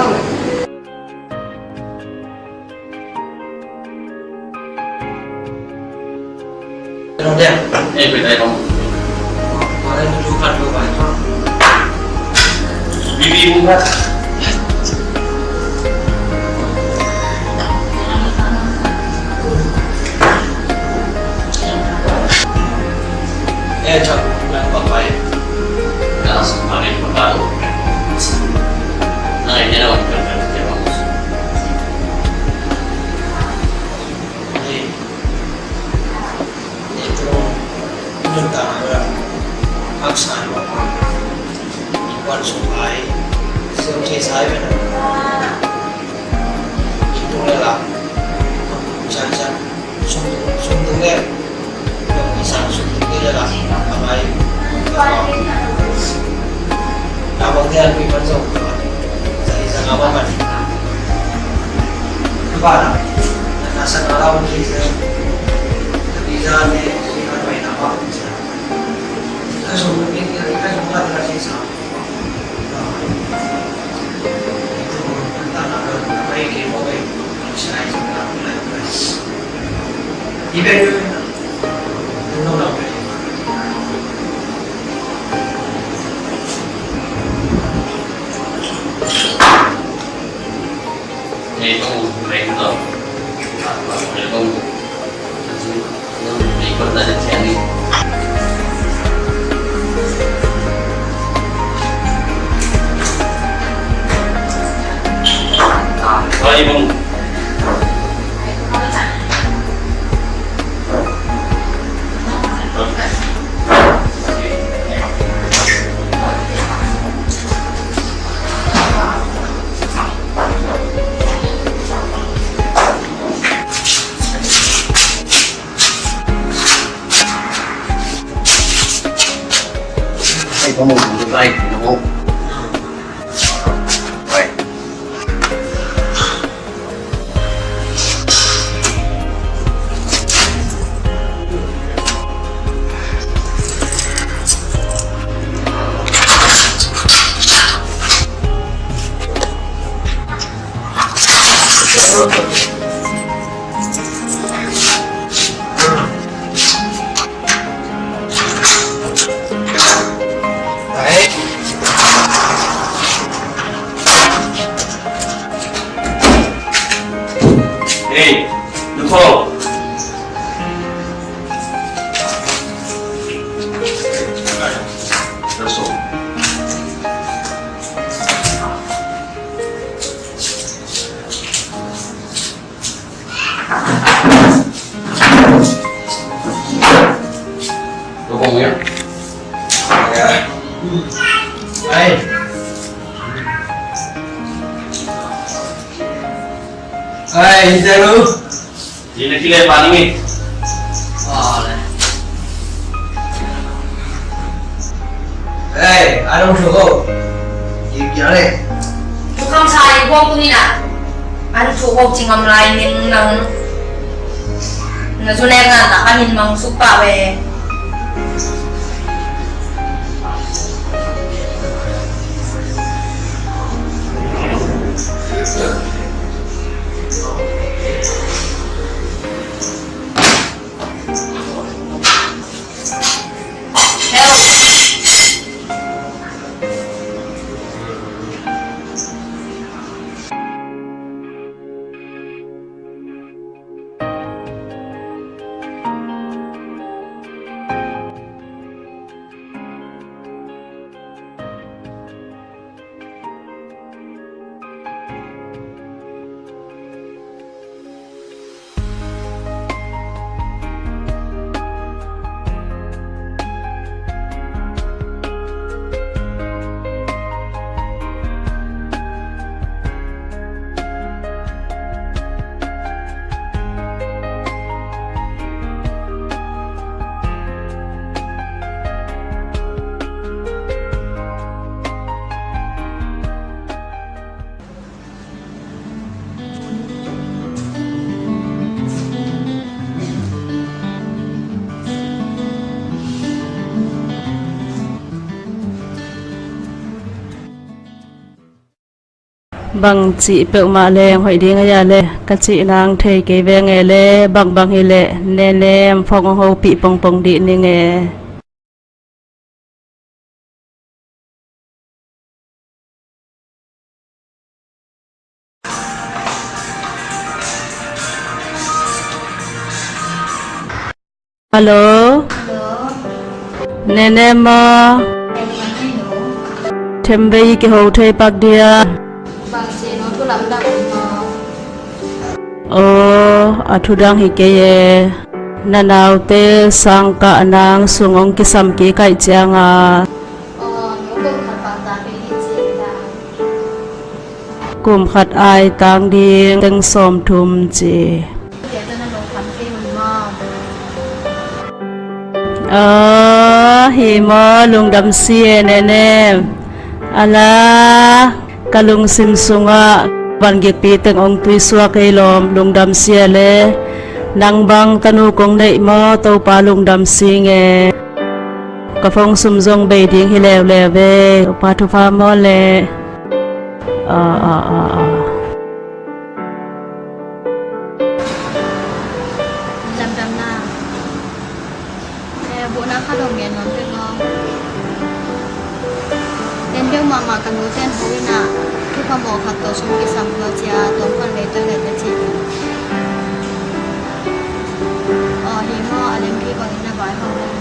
Hey, Nuko. That's all. Ai. Ai, Teru. Ina kile paning. Ole. Hey, I don't know. Ih, kya le? Tukang sa ih buang tu ni na. An su ho cingam lai ning nang. Na su ner na ta kanin mang su pa we. Bang cih peuhmah leng hoih ding a, ya le ka cih nang thei kei veng e le, bangbang hi leh Nenem phone hong hopih pongpong dih ning e. Hello. Hello. Nenem maw? Nenem maw? Themvei kiho thei pak dia. Bang ci no, thu lamdang maw? Aw, a thu dang hi kei e. Na naute sangkah nang sung hong kisam kik ahih cianga. Aw, no, kum khat pangtang ding hi ci ta. Kum khat ai tang ding teng sawmthum ci. Aw, hi maw, lungdam si e Nenem. Ala, ka lungsim sungah van gikpi teng hong tuisuak ei lawm, lungdam si e le. Nang bang tanu kong neih maw, Topa lungdam si nge. Ka phone sum zong bei ding hi leuleu ve. Topa thupha maw le. Aw, aw, aw, aw. Lamdang na. Eh, buhna khat hong ngen nuam teh maw? Ken bel mahmah ka nute in ho in ah, thupha mawh khat tawh sum kisam lua cia, tawm khat lei tawh lei tawh ci. Aw, hi maw, a lempi bangin na vai hong leng.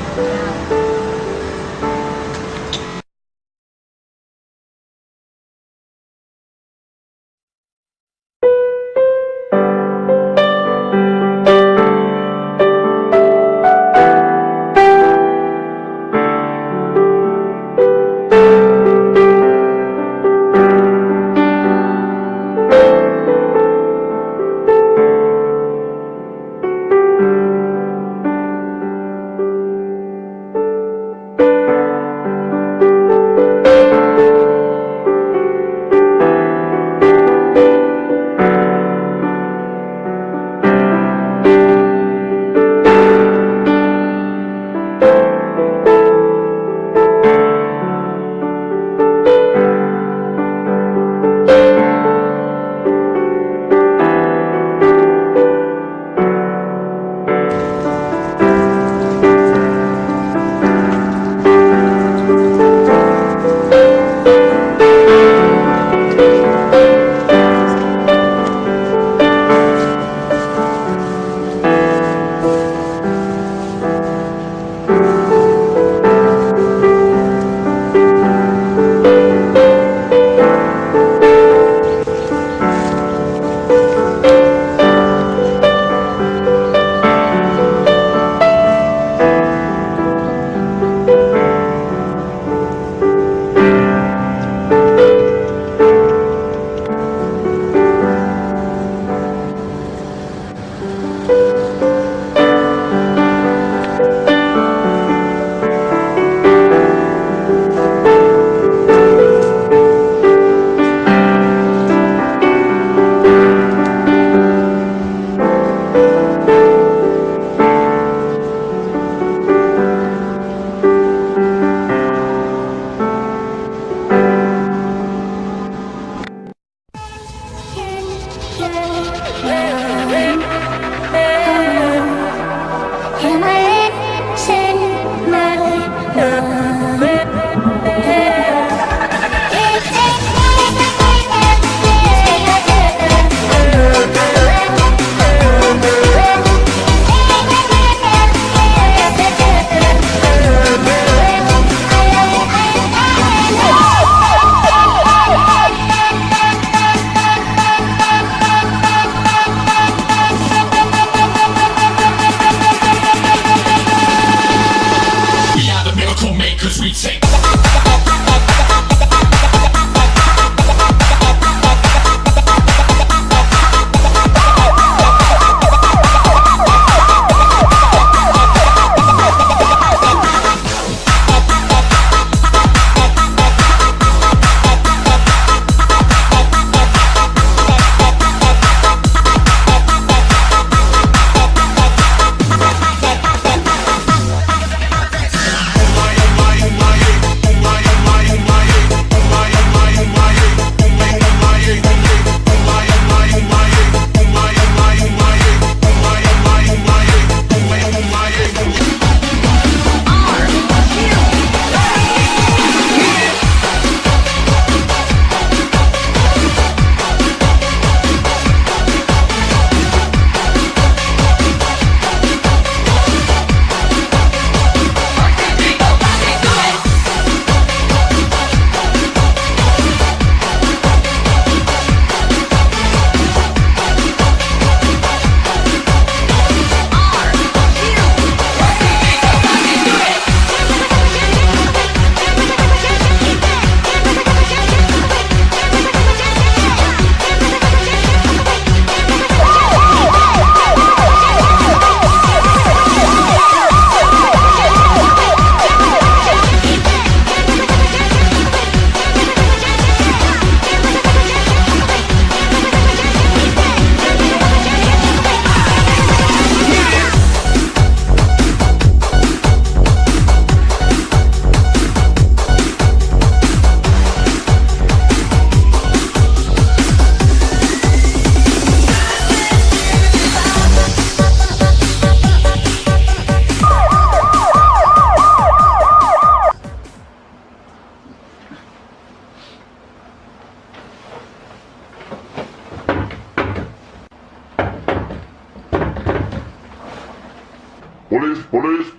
Police, police.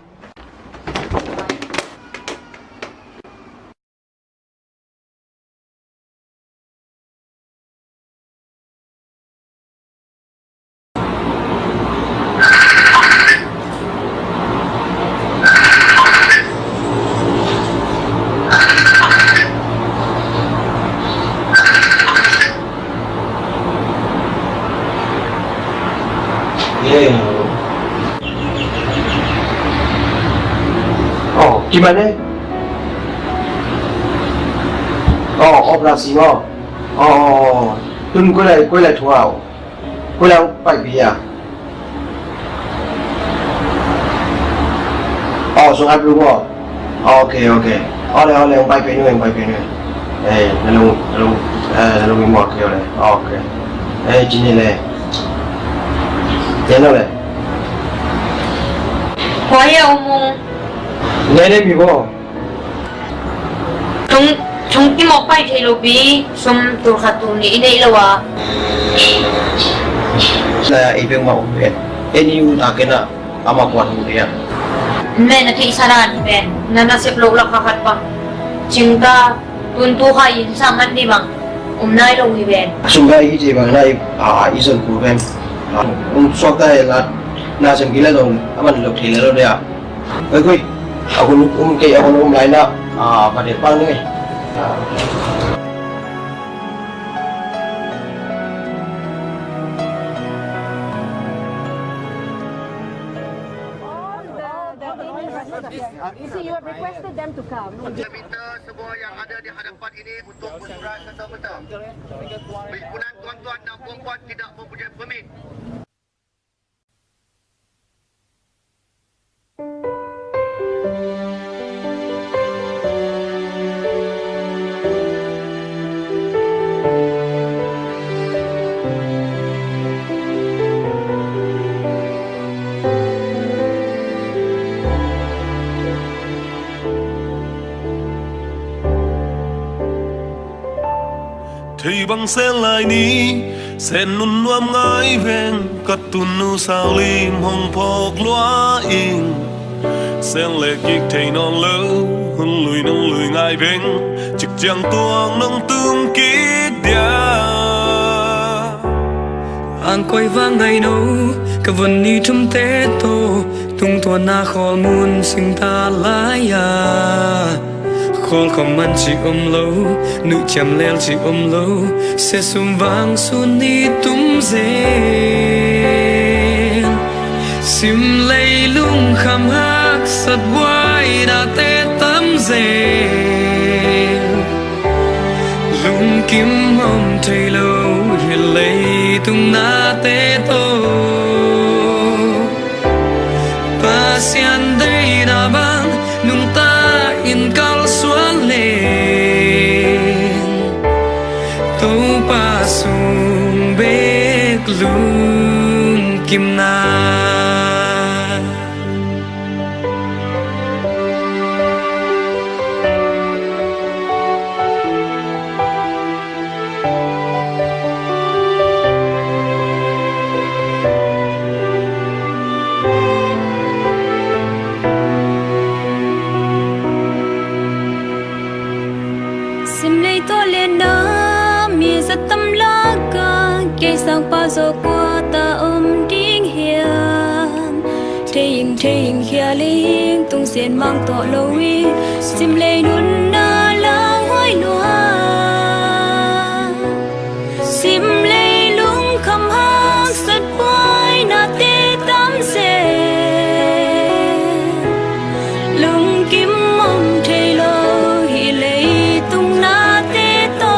Aw, kim a ne. Aw, operasi maw. Aw, aw, aw. Tun koi lai, koi lai thu a. Koi lai paipih a. Aw, sung at lu maw. Aw, ok, ok. Aw le, aw le, hong paipih nu, hong paipih nu. Eh, na lung, na lung, eh, na lung i muak kei aw le. Aw, ok. Eh, cin hi le. Cin aw le. Kua hi a um ung. Ne ne mi bo. Tung, tung i mawk pai thei lo pi, sum tul khat tul nih i neih lo a. Na i peng ma um pen. Eni u ta kena, ama kuan um dia. Ne na thei sana ni pen. Na na sep lo la kha khat pang. Cing ta, tun tu kha in sa man di bang. Um nai lo hi pen. Sum bai hi thei bang nai, a, i son ku pen. A, um suak ta he la, na sem ki la zong, aman lo thei la lo dia. Koi, koi. A hun um kei, a hun um lai na. A, pa de pang ni. All the, the, you see, you have requested them to come. Kita minta semua yang ada di hadapan ini untuk bersurat serta-merta. Perhimpunan tuan-tuan dan puan-puan tidak mempunyai permit. Thei bang sen lai ni, sen nun nuam ngai veng, ka tun nu sau lim hong phawk lua ing. Sen le kik thei nawn lo, hun lui nong lui ngai veng, cik ciang tuang nong tung kik dia. Ang koi vang ngai no, ka vun ni thum te to, tung tua na khawl mun sing ta lai a. Khawl khawm man ci om lo, nuh ciam lel ci om lo, sia sum vang sun ni tum zen. Sim lei lung kham hak sat buai na te tam zen. Lungkim om thei lo hi leitung na te to. Pasian deihna bang nungta in kalsuan leng, Topa sung bek lungkimna. Sim lei tawh lenna mi zat tam laka, kei sang pa zaw kua ta om ding hiam? Thei ing, thei ing, khia lei ing, tung sen mang tawh lo ing, sim lei nunna lang huai nuam. Sim lei lung kham hak sat buai na te tam zen. Lungkim om thei lo hi leitung na te to.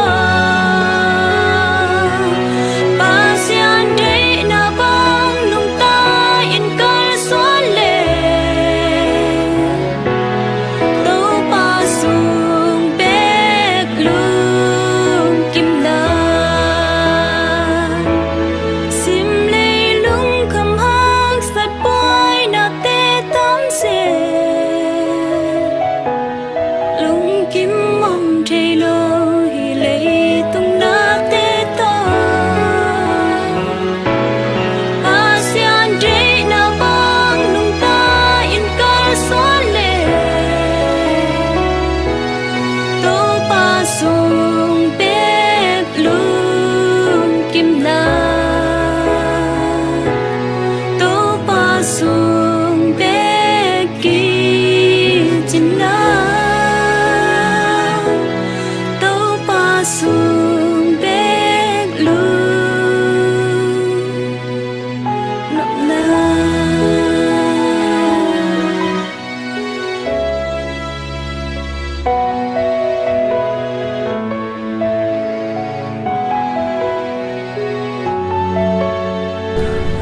Pasian deihna bang nungta in kalsuan leng, Topa sung bek lungkimna.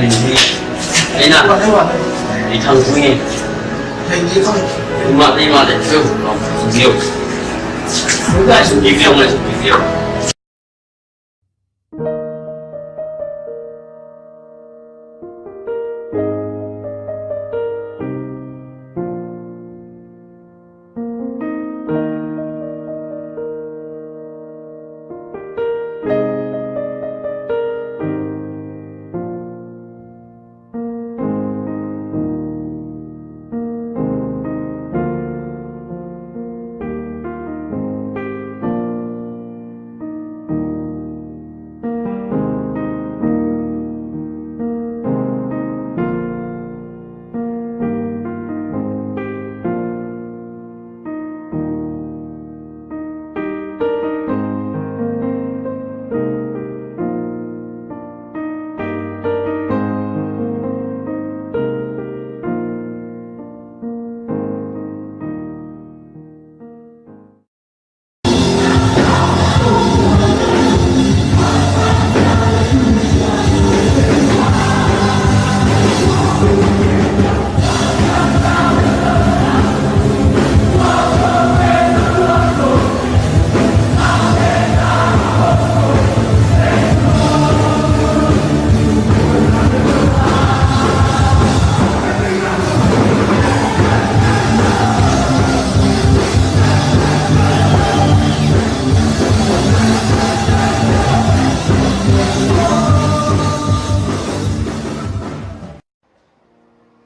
Ina. Ina. Ina. Ina.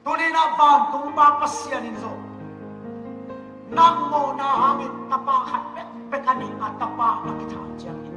Tuni-in ah vantung Pa Pasian in zong nang mawhna hangin tapa khat bekbek a nih a, tapa a kitha ciangin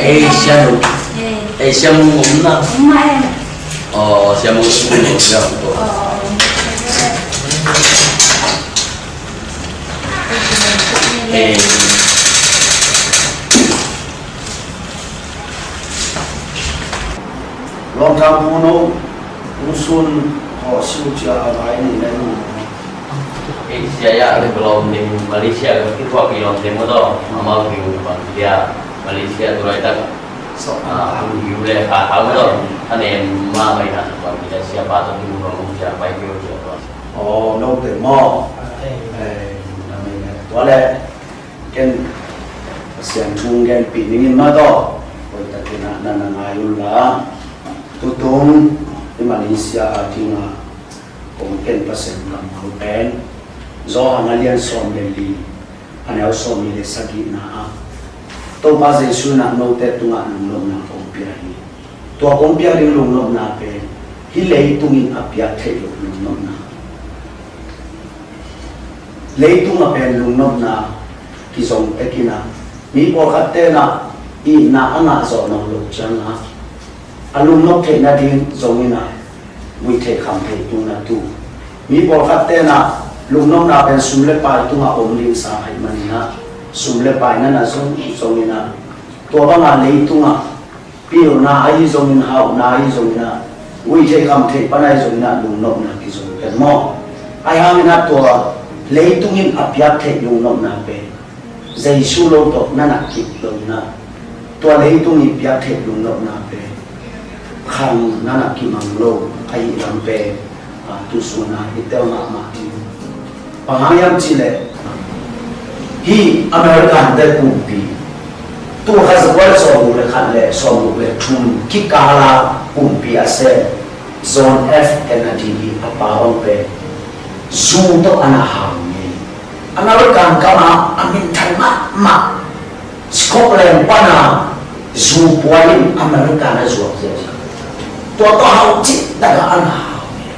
Ei, Sia Nu. Ei, Sia Mung om na? Om mah em. Aw, Sia Mung om na. Aw. Ei. Lawmta Pu No, Pu Sun, haw siu cia a vai ni na i mu. Ei, sia ya, le ka lawm ding, Malaysia ka kituak i lawm ding maw taw, amau kiu bang kia, Malaysia tu lai tak. So, ah, kiu le ka ka maw taw, a nem ma mai na, bang kia sia pa tu kiu bang kia pai kiu cia taw. Oh, no te maw. Eh, na mai na. Tua le. Ken Pasian thu hong genpih ning in mah tawh hoihtakin ah na na ngai un la, tutung i Malaysia a dingah kong ken Pasian kammal pen Johan a lian sawm le li, a neu sawmnih le sagihna ah Topa Jesuh in ah note tungah lungnopna kong pia hi. Tua kong piak ding lungnopna pen hih leitung in a piak theih loh lungnopna. Leitung a pen lungnopna kizong tek in ah, mi pawlkhat ten ah itna a ngah zawh nawn loh ciangin ah, a lungnop theih nading zong in ah, Muih theih kham theih tungah tu. Mi pawlkhat tenah lungnopna pen sum le pai tungah om ding sa ahih maninah, sum le pai na na zong zong inah, tua bangah leitungah pilna ahi zongin, hauhna ahi zonginah, muih theih kham theih pan ahi zonginah lungnopna kizong pen maw? Ahi hanginah tua leitung in a piak theih lungnopna pen Jesu lo tawh na na kip lo inah, tua leitung i piak theih lungnopna pen khang na na kimang lo ahih lam pen, a, tu sungah i tel mahmah ding. Bang hang hiam cihleh, hih American te kumpi, tul khat za kua le sawmguk le khat le sawmguk le thum kikala kumpi a sem John F Kennedy i a pa bang pen zu tawh a na hau ngei. American gam ah a minthan mahmah Scotland pan a zu pua in American a zuak ziahziah. Tua tawh hau cih takah a na hau ngei.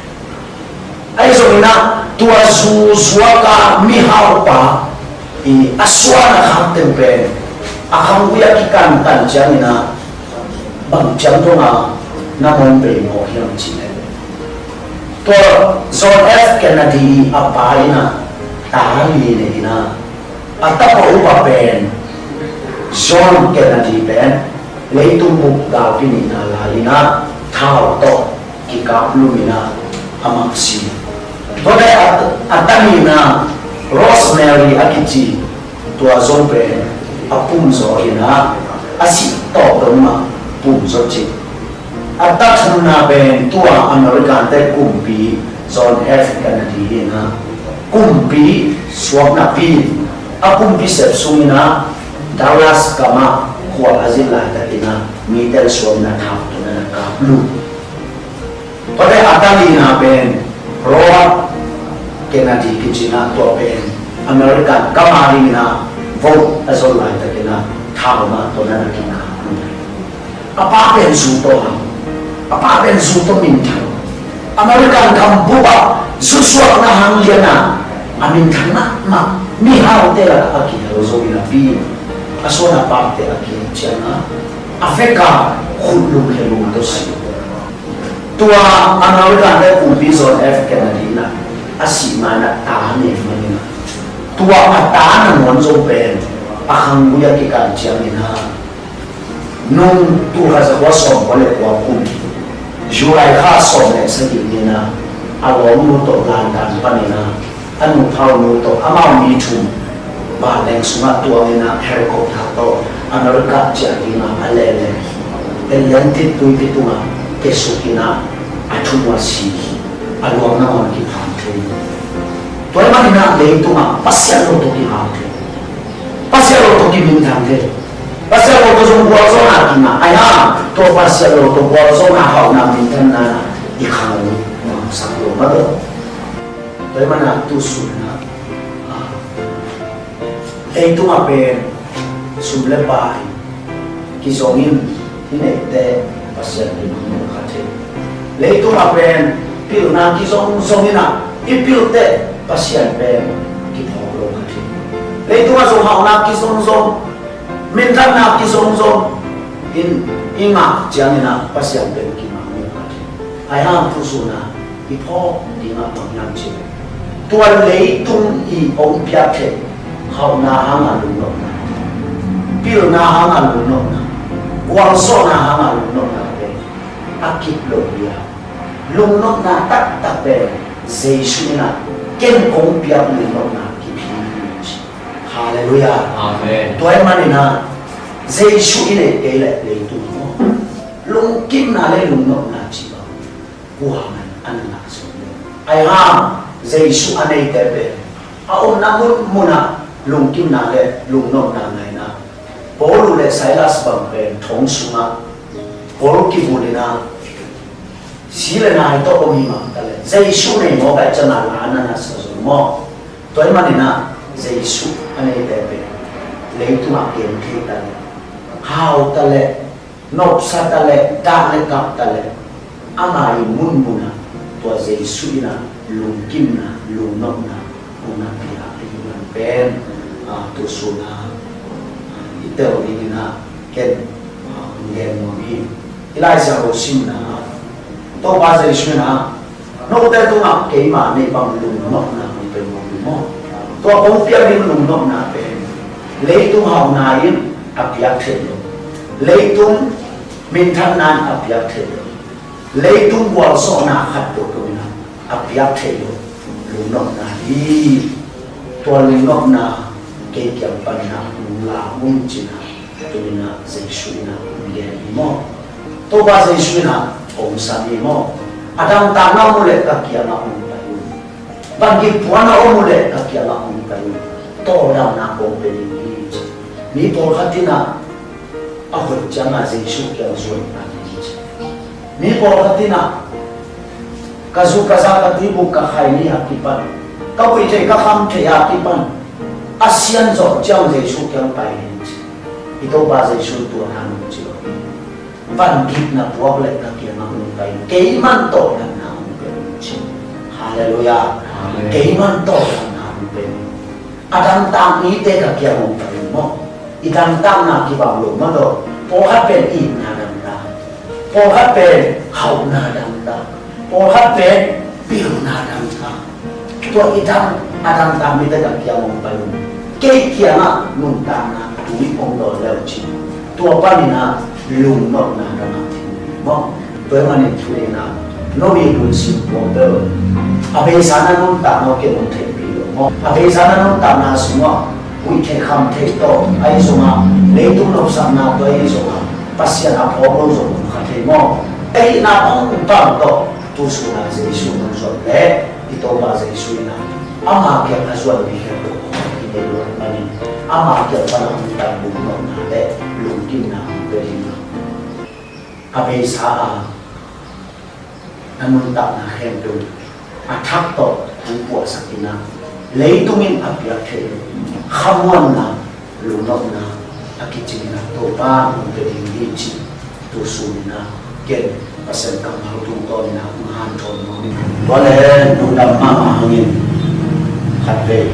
Ahi zonginah tua zu zuak a mihaupa i a suan a khak teng pen a khanggui a kikantan cianginah bang ciang dongah na mon bei mawk hiam cih leh, tua John F Kennedy i a pa inah ta li nei inah, a tapa upa pen John Kennedy pen leitung bup galpi nihna lai inah thau tawh kikaplum inah amah si. Tua le a, a ta nihna Rosemary a kici tua zong pen a pumzaw inah a sih tawp dong mah pumzaw cih. A ta thumna pen tua American te kumpi John F Kennedy inah kumpi suak napi a kumpi sep sunginah Dallas gamah khua a zin laitakinah mite suakna thau tawh na na kaplu. Tua le a ta lina pen Robert Kennedy kicinah tua pen American gam a dinginah vote a zon laitakinah thau mah tawh na na kinah. A pa pen zu tawh hang, a pa pen zu tawh minthan. American gam bup ah zu suakna hang lianah a minthan mahmah mihaute lakah a kihel zo in a pi a suan a pate a kihel ciangah a vek a khut lungkhia lungto si. Tua American te kumpi John F Kennedy inah a sih ma inah ta nei maninah tua a ta nangawn zong pen a khanggui a kikan cianginah nung tul khat za kua sawm kua le kua kum July kha sawm le sagih ninah a lawmnu tawh London paninah a nuphau nu tawh amau mi thum vanleng sungah tuanginah helicopter tawh America ciah dingah a lele Atlantic tuipi tungah kesukinah a thumua si a luang nangawn kiphang thei. Tua ahih maninah leitungah Pasian lo tawh kihau thei. Pasian lo tawh kiminthang thei. Pasian lo tawh zong gualzawhna kingah ahi hang tua Pasian lo tawh gualzawhna hauhna minthanna i khang mangsak lo mah tawh. Tua ahih maninah tu sunah leitungah pen sum le pai kizong in i neihte Pasian i mangmuh kha thei. Leitungah pen pilna kizong zong inah i pilte Pasian pen kiphawk lo kha thei. Leitungah zong hauhna kizong zong, minthanna kizong zong in i ngah cianginah Pasian pen kimangmuh kha thei. Ahi hang tu sunah i phawk dingah bang hiam cih leh tua leitung i hong piak theih hauhna hangah lungnopna, pilna hangah lungnopna, gualzawhna hangah lungnopna pen a kip lo hi a, lungnopna taktak pen Jesu inah ken kong piak lungnopna kip hi hi ci. Halleluiah. Amen. Tua ahih maninah Jesu i neih kei leh leitung maw, lungkimna le lungnopna cih bang kuaman a na ngah zo lo. Ahi hang Jesu a neite pen a omna munmunah lungkimna le lungnopna ngaina. Paul le Silas bang pen thong sungah Paul kivulina si le nai tawh om hi mah ta le Jesu nei mawk ahih ciangah la a na na sa zo maw? Tua ahih maninah Jesu a neite pen leitungah kem thei ta le, hau ta le, nopsa ta le, dah le kap ta le, ama i munmunah tua Jesu inah lungkimna, lungnopna hong na pia ahi man pen, a, tu sunah, a, i tel dinginah ken, a, hong gen nuam hi. I Lai Siangtho simna ah Topa Jesu in ah note tungah keima neih bang lungnopna hong pia mawk hi maw? Tua kong piak ding lungnopna pen leitung hauhna in a piak theih lo, leitung minthanna in a piak theih lo, leitung gualzawhna khat peuhpeuh in ah a piak theih lo lungnopna hi. Tua lungnopna kei kiang panin ah hong la un ci-in ah tuni-in ah Jesu in ah hong gen hi maw? Topa Jesu in ah hong sam hi maw? A dangtakna om uh leh ka kiangah hong pai un. Vangik puanna om uh leh ka kiangah hong pai un. Tawldamna kong pia ding hi ci. Mi pawlkhat in ah a hoih ciangah Jesu kiang zuan ta ding hi ci. Mi pawlkhat in ah ka zu ka za ka tuibuk ka khai ni a kipan, ka buih theih ka kham theih a kipan a sian zawh ciang Jesu kiang pai hi ci. I Topa Jesu tua na nung ci lo hi. Vangikna puak leh ka kiangah hong pai, keiman tawldamna hong pia ding ci. Halleluiah. Amen. Keiman tawldamna hong pia ding. A dangtak mite ka kiang hong pai maw? I dangtakna kibang lo maw taw? Pawlkhat pen itna dangtak, pawlkhat pen hauhna dangtak, pawlkhat pen pilna dangtak. Tua i dang, a dangtak mite ka kiang hong pai un. Kei kiangah nuntakna tui hong dawn le uh ci. Tua panin ah lungnopna dangtak ding maw? Tua ahih manin tuni-in ah no i lungsim puak bel a beisa na nuntakna uh ken hong theihpih lo maw? A beisa na nuntakna sungah huih theih kham theih tawh, ahi zongah leitung nopsakna tawh, ahi zongah Pasian a phawk lo zong om kha thei maw? Ahihna bang bang tawh tu sun ah Jesu hong zuat leh i Topa Jesu in ah ama kiang a zuat mi khempeuh i nei lo ahih manin ama kiang pan a hong pai lungnopna leh lungkimna hong pia ding a, a beisa a na nuntakna khempeuh a thak tawh hong puahsak in ah leitung in a piak theih lo khamuanna, lungnopna a kicing in ah Topa hong pia ding hi ci. Tu sun in ah ken Pasian kammal tungtawn in ah hong hanthawn nuam ing. Tua leh lungdam mahmah hangin khatvei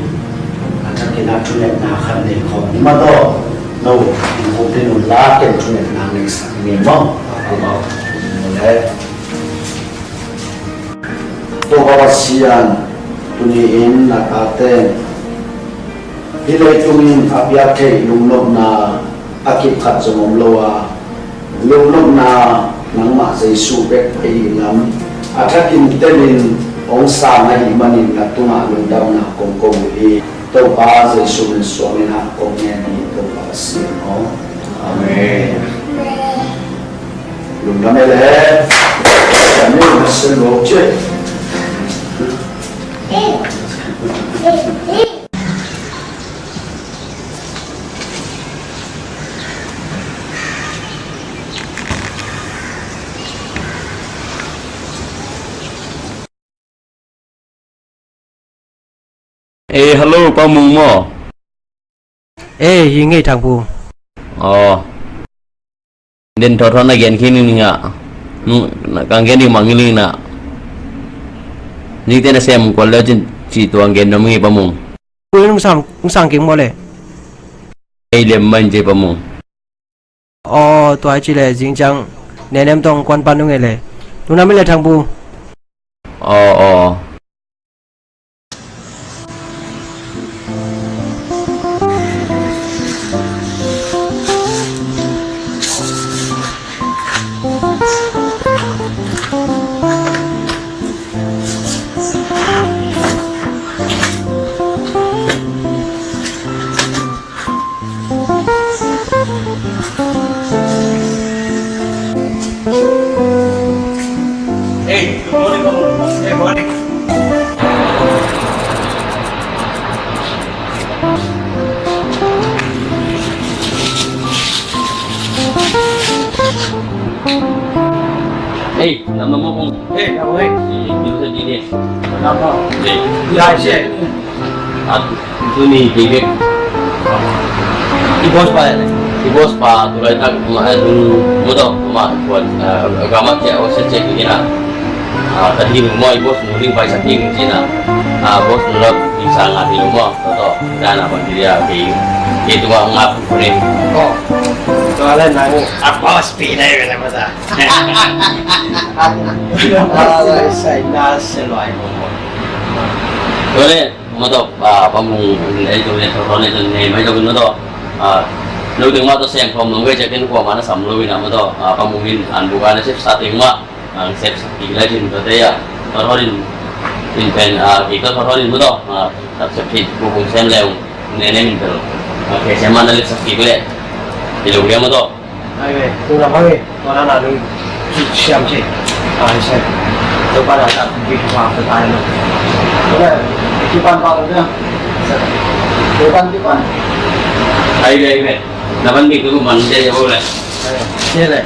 a thakin ah thungetna khat nei khawm ni maw taw? No, hong khum ding un la, ken thungetna neksak ni maw? Tua leh Topa Pasian, tuni-in na tate in hih leitung in a piak theih lungnopna a kip khat zong om lo a, lungnopna nangmah Jesu bek ahi lam a thakin telin hong sang ahih manin na tungah lungdamna kong ko uh hi. Topa Jesu min suangin ah kong ngen hi, Topa Pasian aw. Amen. Lungdam e le. Amen. Pasian lo che. Eh, hello, Pa Mung maw? Eh, hi ngei Thang Pu. Aw. Den thawthaw na gen khin ning ah. Nung, na, kang gen ding mangngilh ning na. Ningte na sem kual le cin, ci tuang gen nom ngi Pa Mung. Kul nung sang, nung sang king maw le? Ei lem man ce Pa Mung. Aw, tua ci le zing ciang nenem tong kuan pan nung e le. Nung na mi le Thang Pu. Aw, aw. Hey, good morning, Pamu. Hey, morning. Hey, lam lam mo kung. Hey, lam mo, hey. Hey, dito sa gilid. Lam mo. Hey. Guys, eh. At tuni kei bek i boss pa, i boss pa tu laitak ma, eh, tu mudo ma kuan, eh, gamat ya o se cek ni na. Ah, tadi mo i boss mo ling pai sa ting ni na. Ah, boss mo la di sa nga di mo to to. Dana mo dia kei. Itu ang mapupuri. Oh. Tua le nang a boss pi na yun na masa. Alai sai na se luai mo mo. Tua le maw tawh, ah, Pa Mung, ei tawh ne, tawh ne, tawh ne, mai tawh maw tawh, ah, lo teng mah tawh sem khawm nong vei ciakin kuamah na sam lo in ah maw tawh, ah, Pa Mung in an buka na sep sa teng mah, ah, sep sa kik lai sin tawh te ah, tawh tawh in, in pen, ah, kik tawh tawh in maw tawh, ah, sep kik bu kung sem leu, ne ne min tawh, ah, khe sem mah na lep sa kik le, i lo khe maw tawh. Ai ve, tu na bang e, tua na na lu siam ci. Ai se. Tu pa na ta bi pa ta ta no. Tu na ki pan pa na. Tu pan ki pan. Ai ve, ai ve. Na pan bi tu man je ya bo le. Ai ve. Ye le.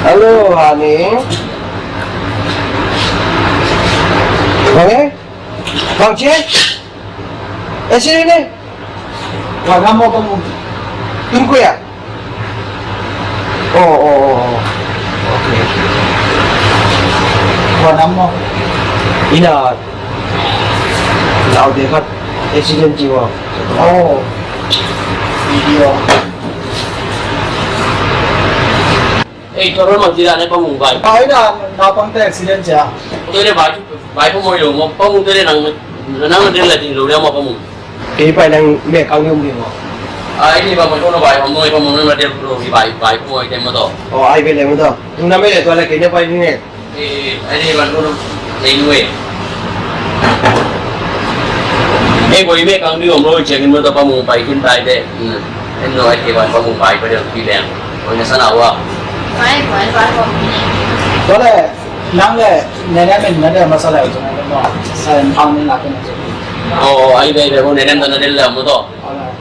Hello, honey. Honey? Bang ci? Eh, sini ni. Wah, nama kamu? Tunggu ya. Oh, oh, oh, oh. Oke. Wah, nama? Ina. Lau dekat accident jiwa. Oh. Video. Ei, tua ron mang ci dan e Pa Mung bai. Bai na, naupangte accident cia. Tua le bai, bai Pa Mung lo maw, Pa Mung tua le nang, nang na del la ding lo le maw Pa Mung. Kei bai nang me kang yum ding maw. Ai ni Pa Mung tua lo bai Pa Mung, Pa Mung nang na del lo bai, bai Pa Mung te maw tawh. Oh, ai ve le maw tawh. Nang na me le tua le kei ne bai ni ne. Eh, ai ni ban lo nei nue. Eh, koi me kang ding om lo ciangin maw tawh Pa Mung pai khin tai te. Hmm. En no ai te ban Pa Mung pai pa ding pi leng. Koi na sana wa. Pai, pai, pai, pai. Tua le, nang le, ne ne min na de masa le, tua le no. Sa en pang min la ken. Oh, ai be be ko ne ne na de le maw tawh. Alright.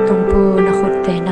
Tungpu na khutte na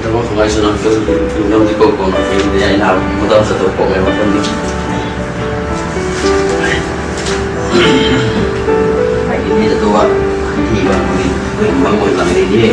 Tua bang kong ngaihsun a, ka lungdam ding ko kong, ka inn ah ina motor sa tua kong ngaihsun ding. Ai, inn hi ta tua, hi bang, hi bang, bang, bang, hi.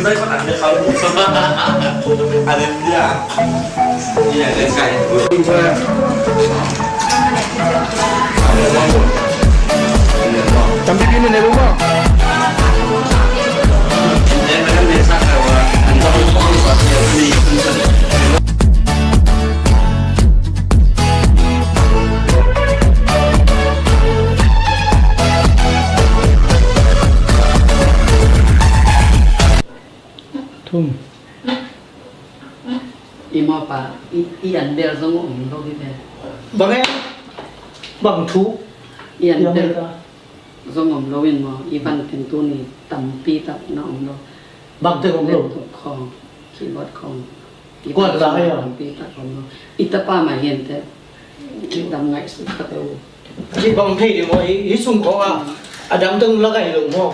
Tingtai pa an dia kau. An dia. Iya, dia kai. Tampi pin ne rumah. Thum. I mawpa, i, i an bel zong om lo hi ve. Bang e? Bang thu? I an bel zong om lo in maw, i van teng tuni tampi tak na om lo. Bang teng om lo? Laptop khong, keyboard khong. Kuan la ya. Tampi tak om lo. I tapa mah hi inteh. Kidam ngaihsut ka te uh. Ci bang thei ding maw, i, i sung khong ah a dam teng la gai lo maw?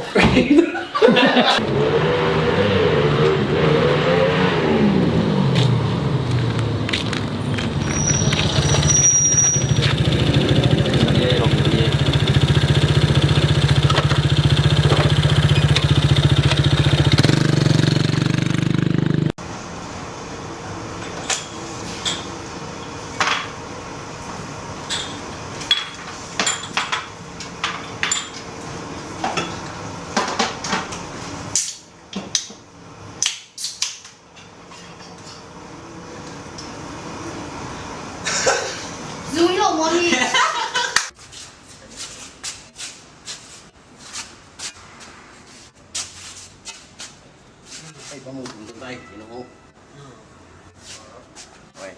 Zui lo maw ni? Ei, pa mu tung tung tai, you know. Oi.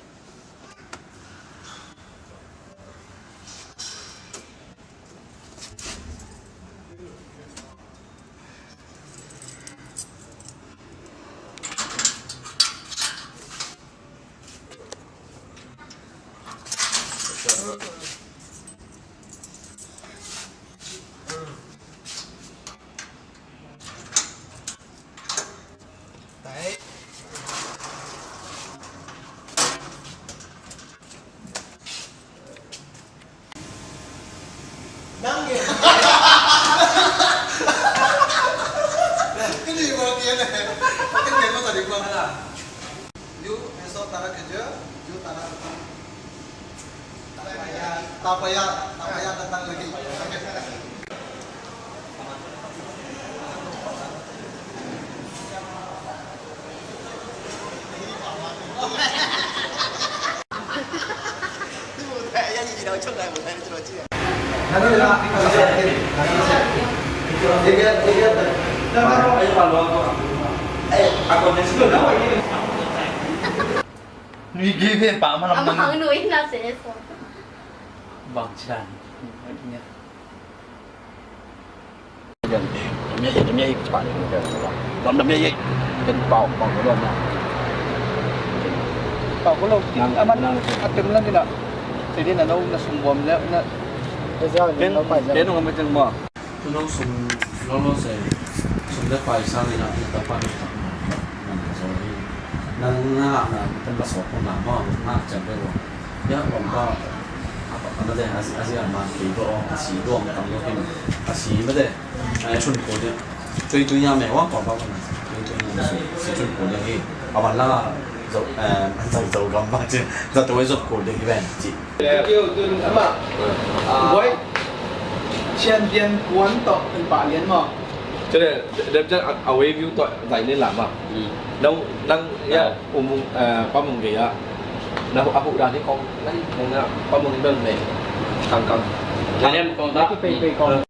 Nang ye. Kini mo kien eh. Kini mo tadi mo na. Yu, eso tara keje, yu tara. Tapaya, tapaya, tapaya datang lagi. Nui gei ve pa ma lam nang. Amah nui na se so. Bang ci dan. Dam dam ye ye, dam dam ye ye. Pau, pau ko lo na. Pau ko lo, kin aman a tem lan dina. Te dina no na sum bom le na. Ken, ken no ma jeng ma. Tuno sum lo lo se. Sum le pai sang dina, ta pa ni ta. Nang na na, tem ba so ko na ma, na jam le lo. Ya, bang pa, apa, apa deh, asi, asi, ama, kei do, asi do, kam do, kim, asi, ma deh, eh, chun ko deh. Tui, tui, ya, me, wa, pa, pa, pa, tui, tui, ya, si, si, chun ko deh, hi. Awan la, zo, eh, zo, zo, gam, ba, cin, za, tui, zo, ko deh, hi, ben, ci. Thank you, tun, ama. Ah. Wai, champion, kuan, tok, en, pa, lian, ma. Cho nên, dem chân a, a wave view tawh zai nên lam ah. Nang, nang, ya, um, um, eh, pa mung gei ah. Na, a hu dan hi kong, nang, nang, pa mung dan me. Kang, kang. Cho nên, kong ta. Pe, pe, kong.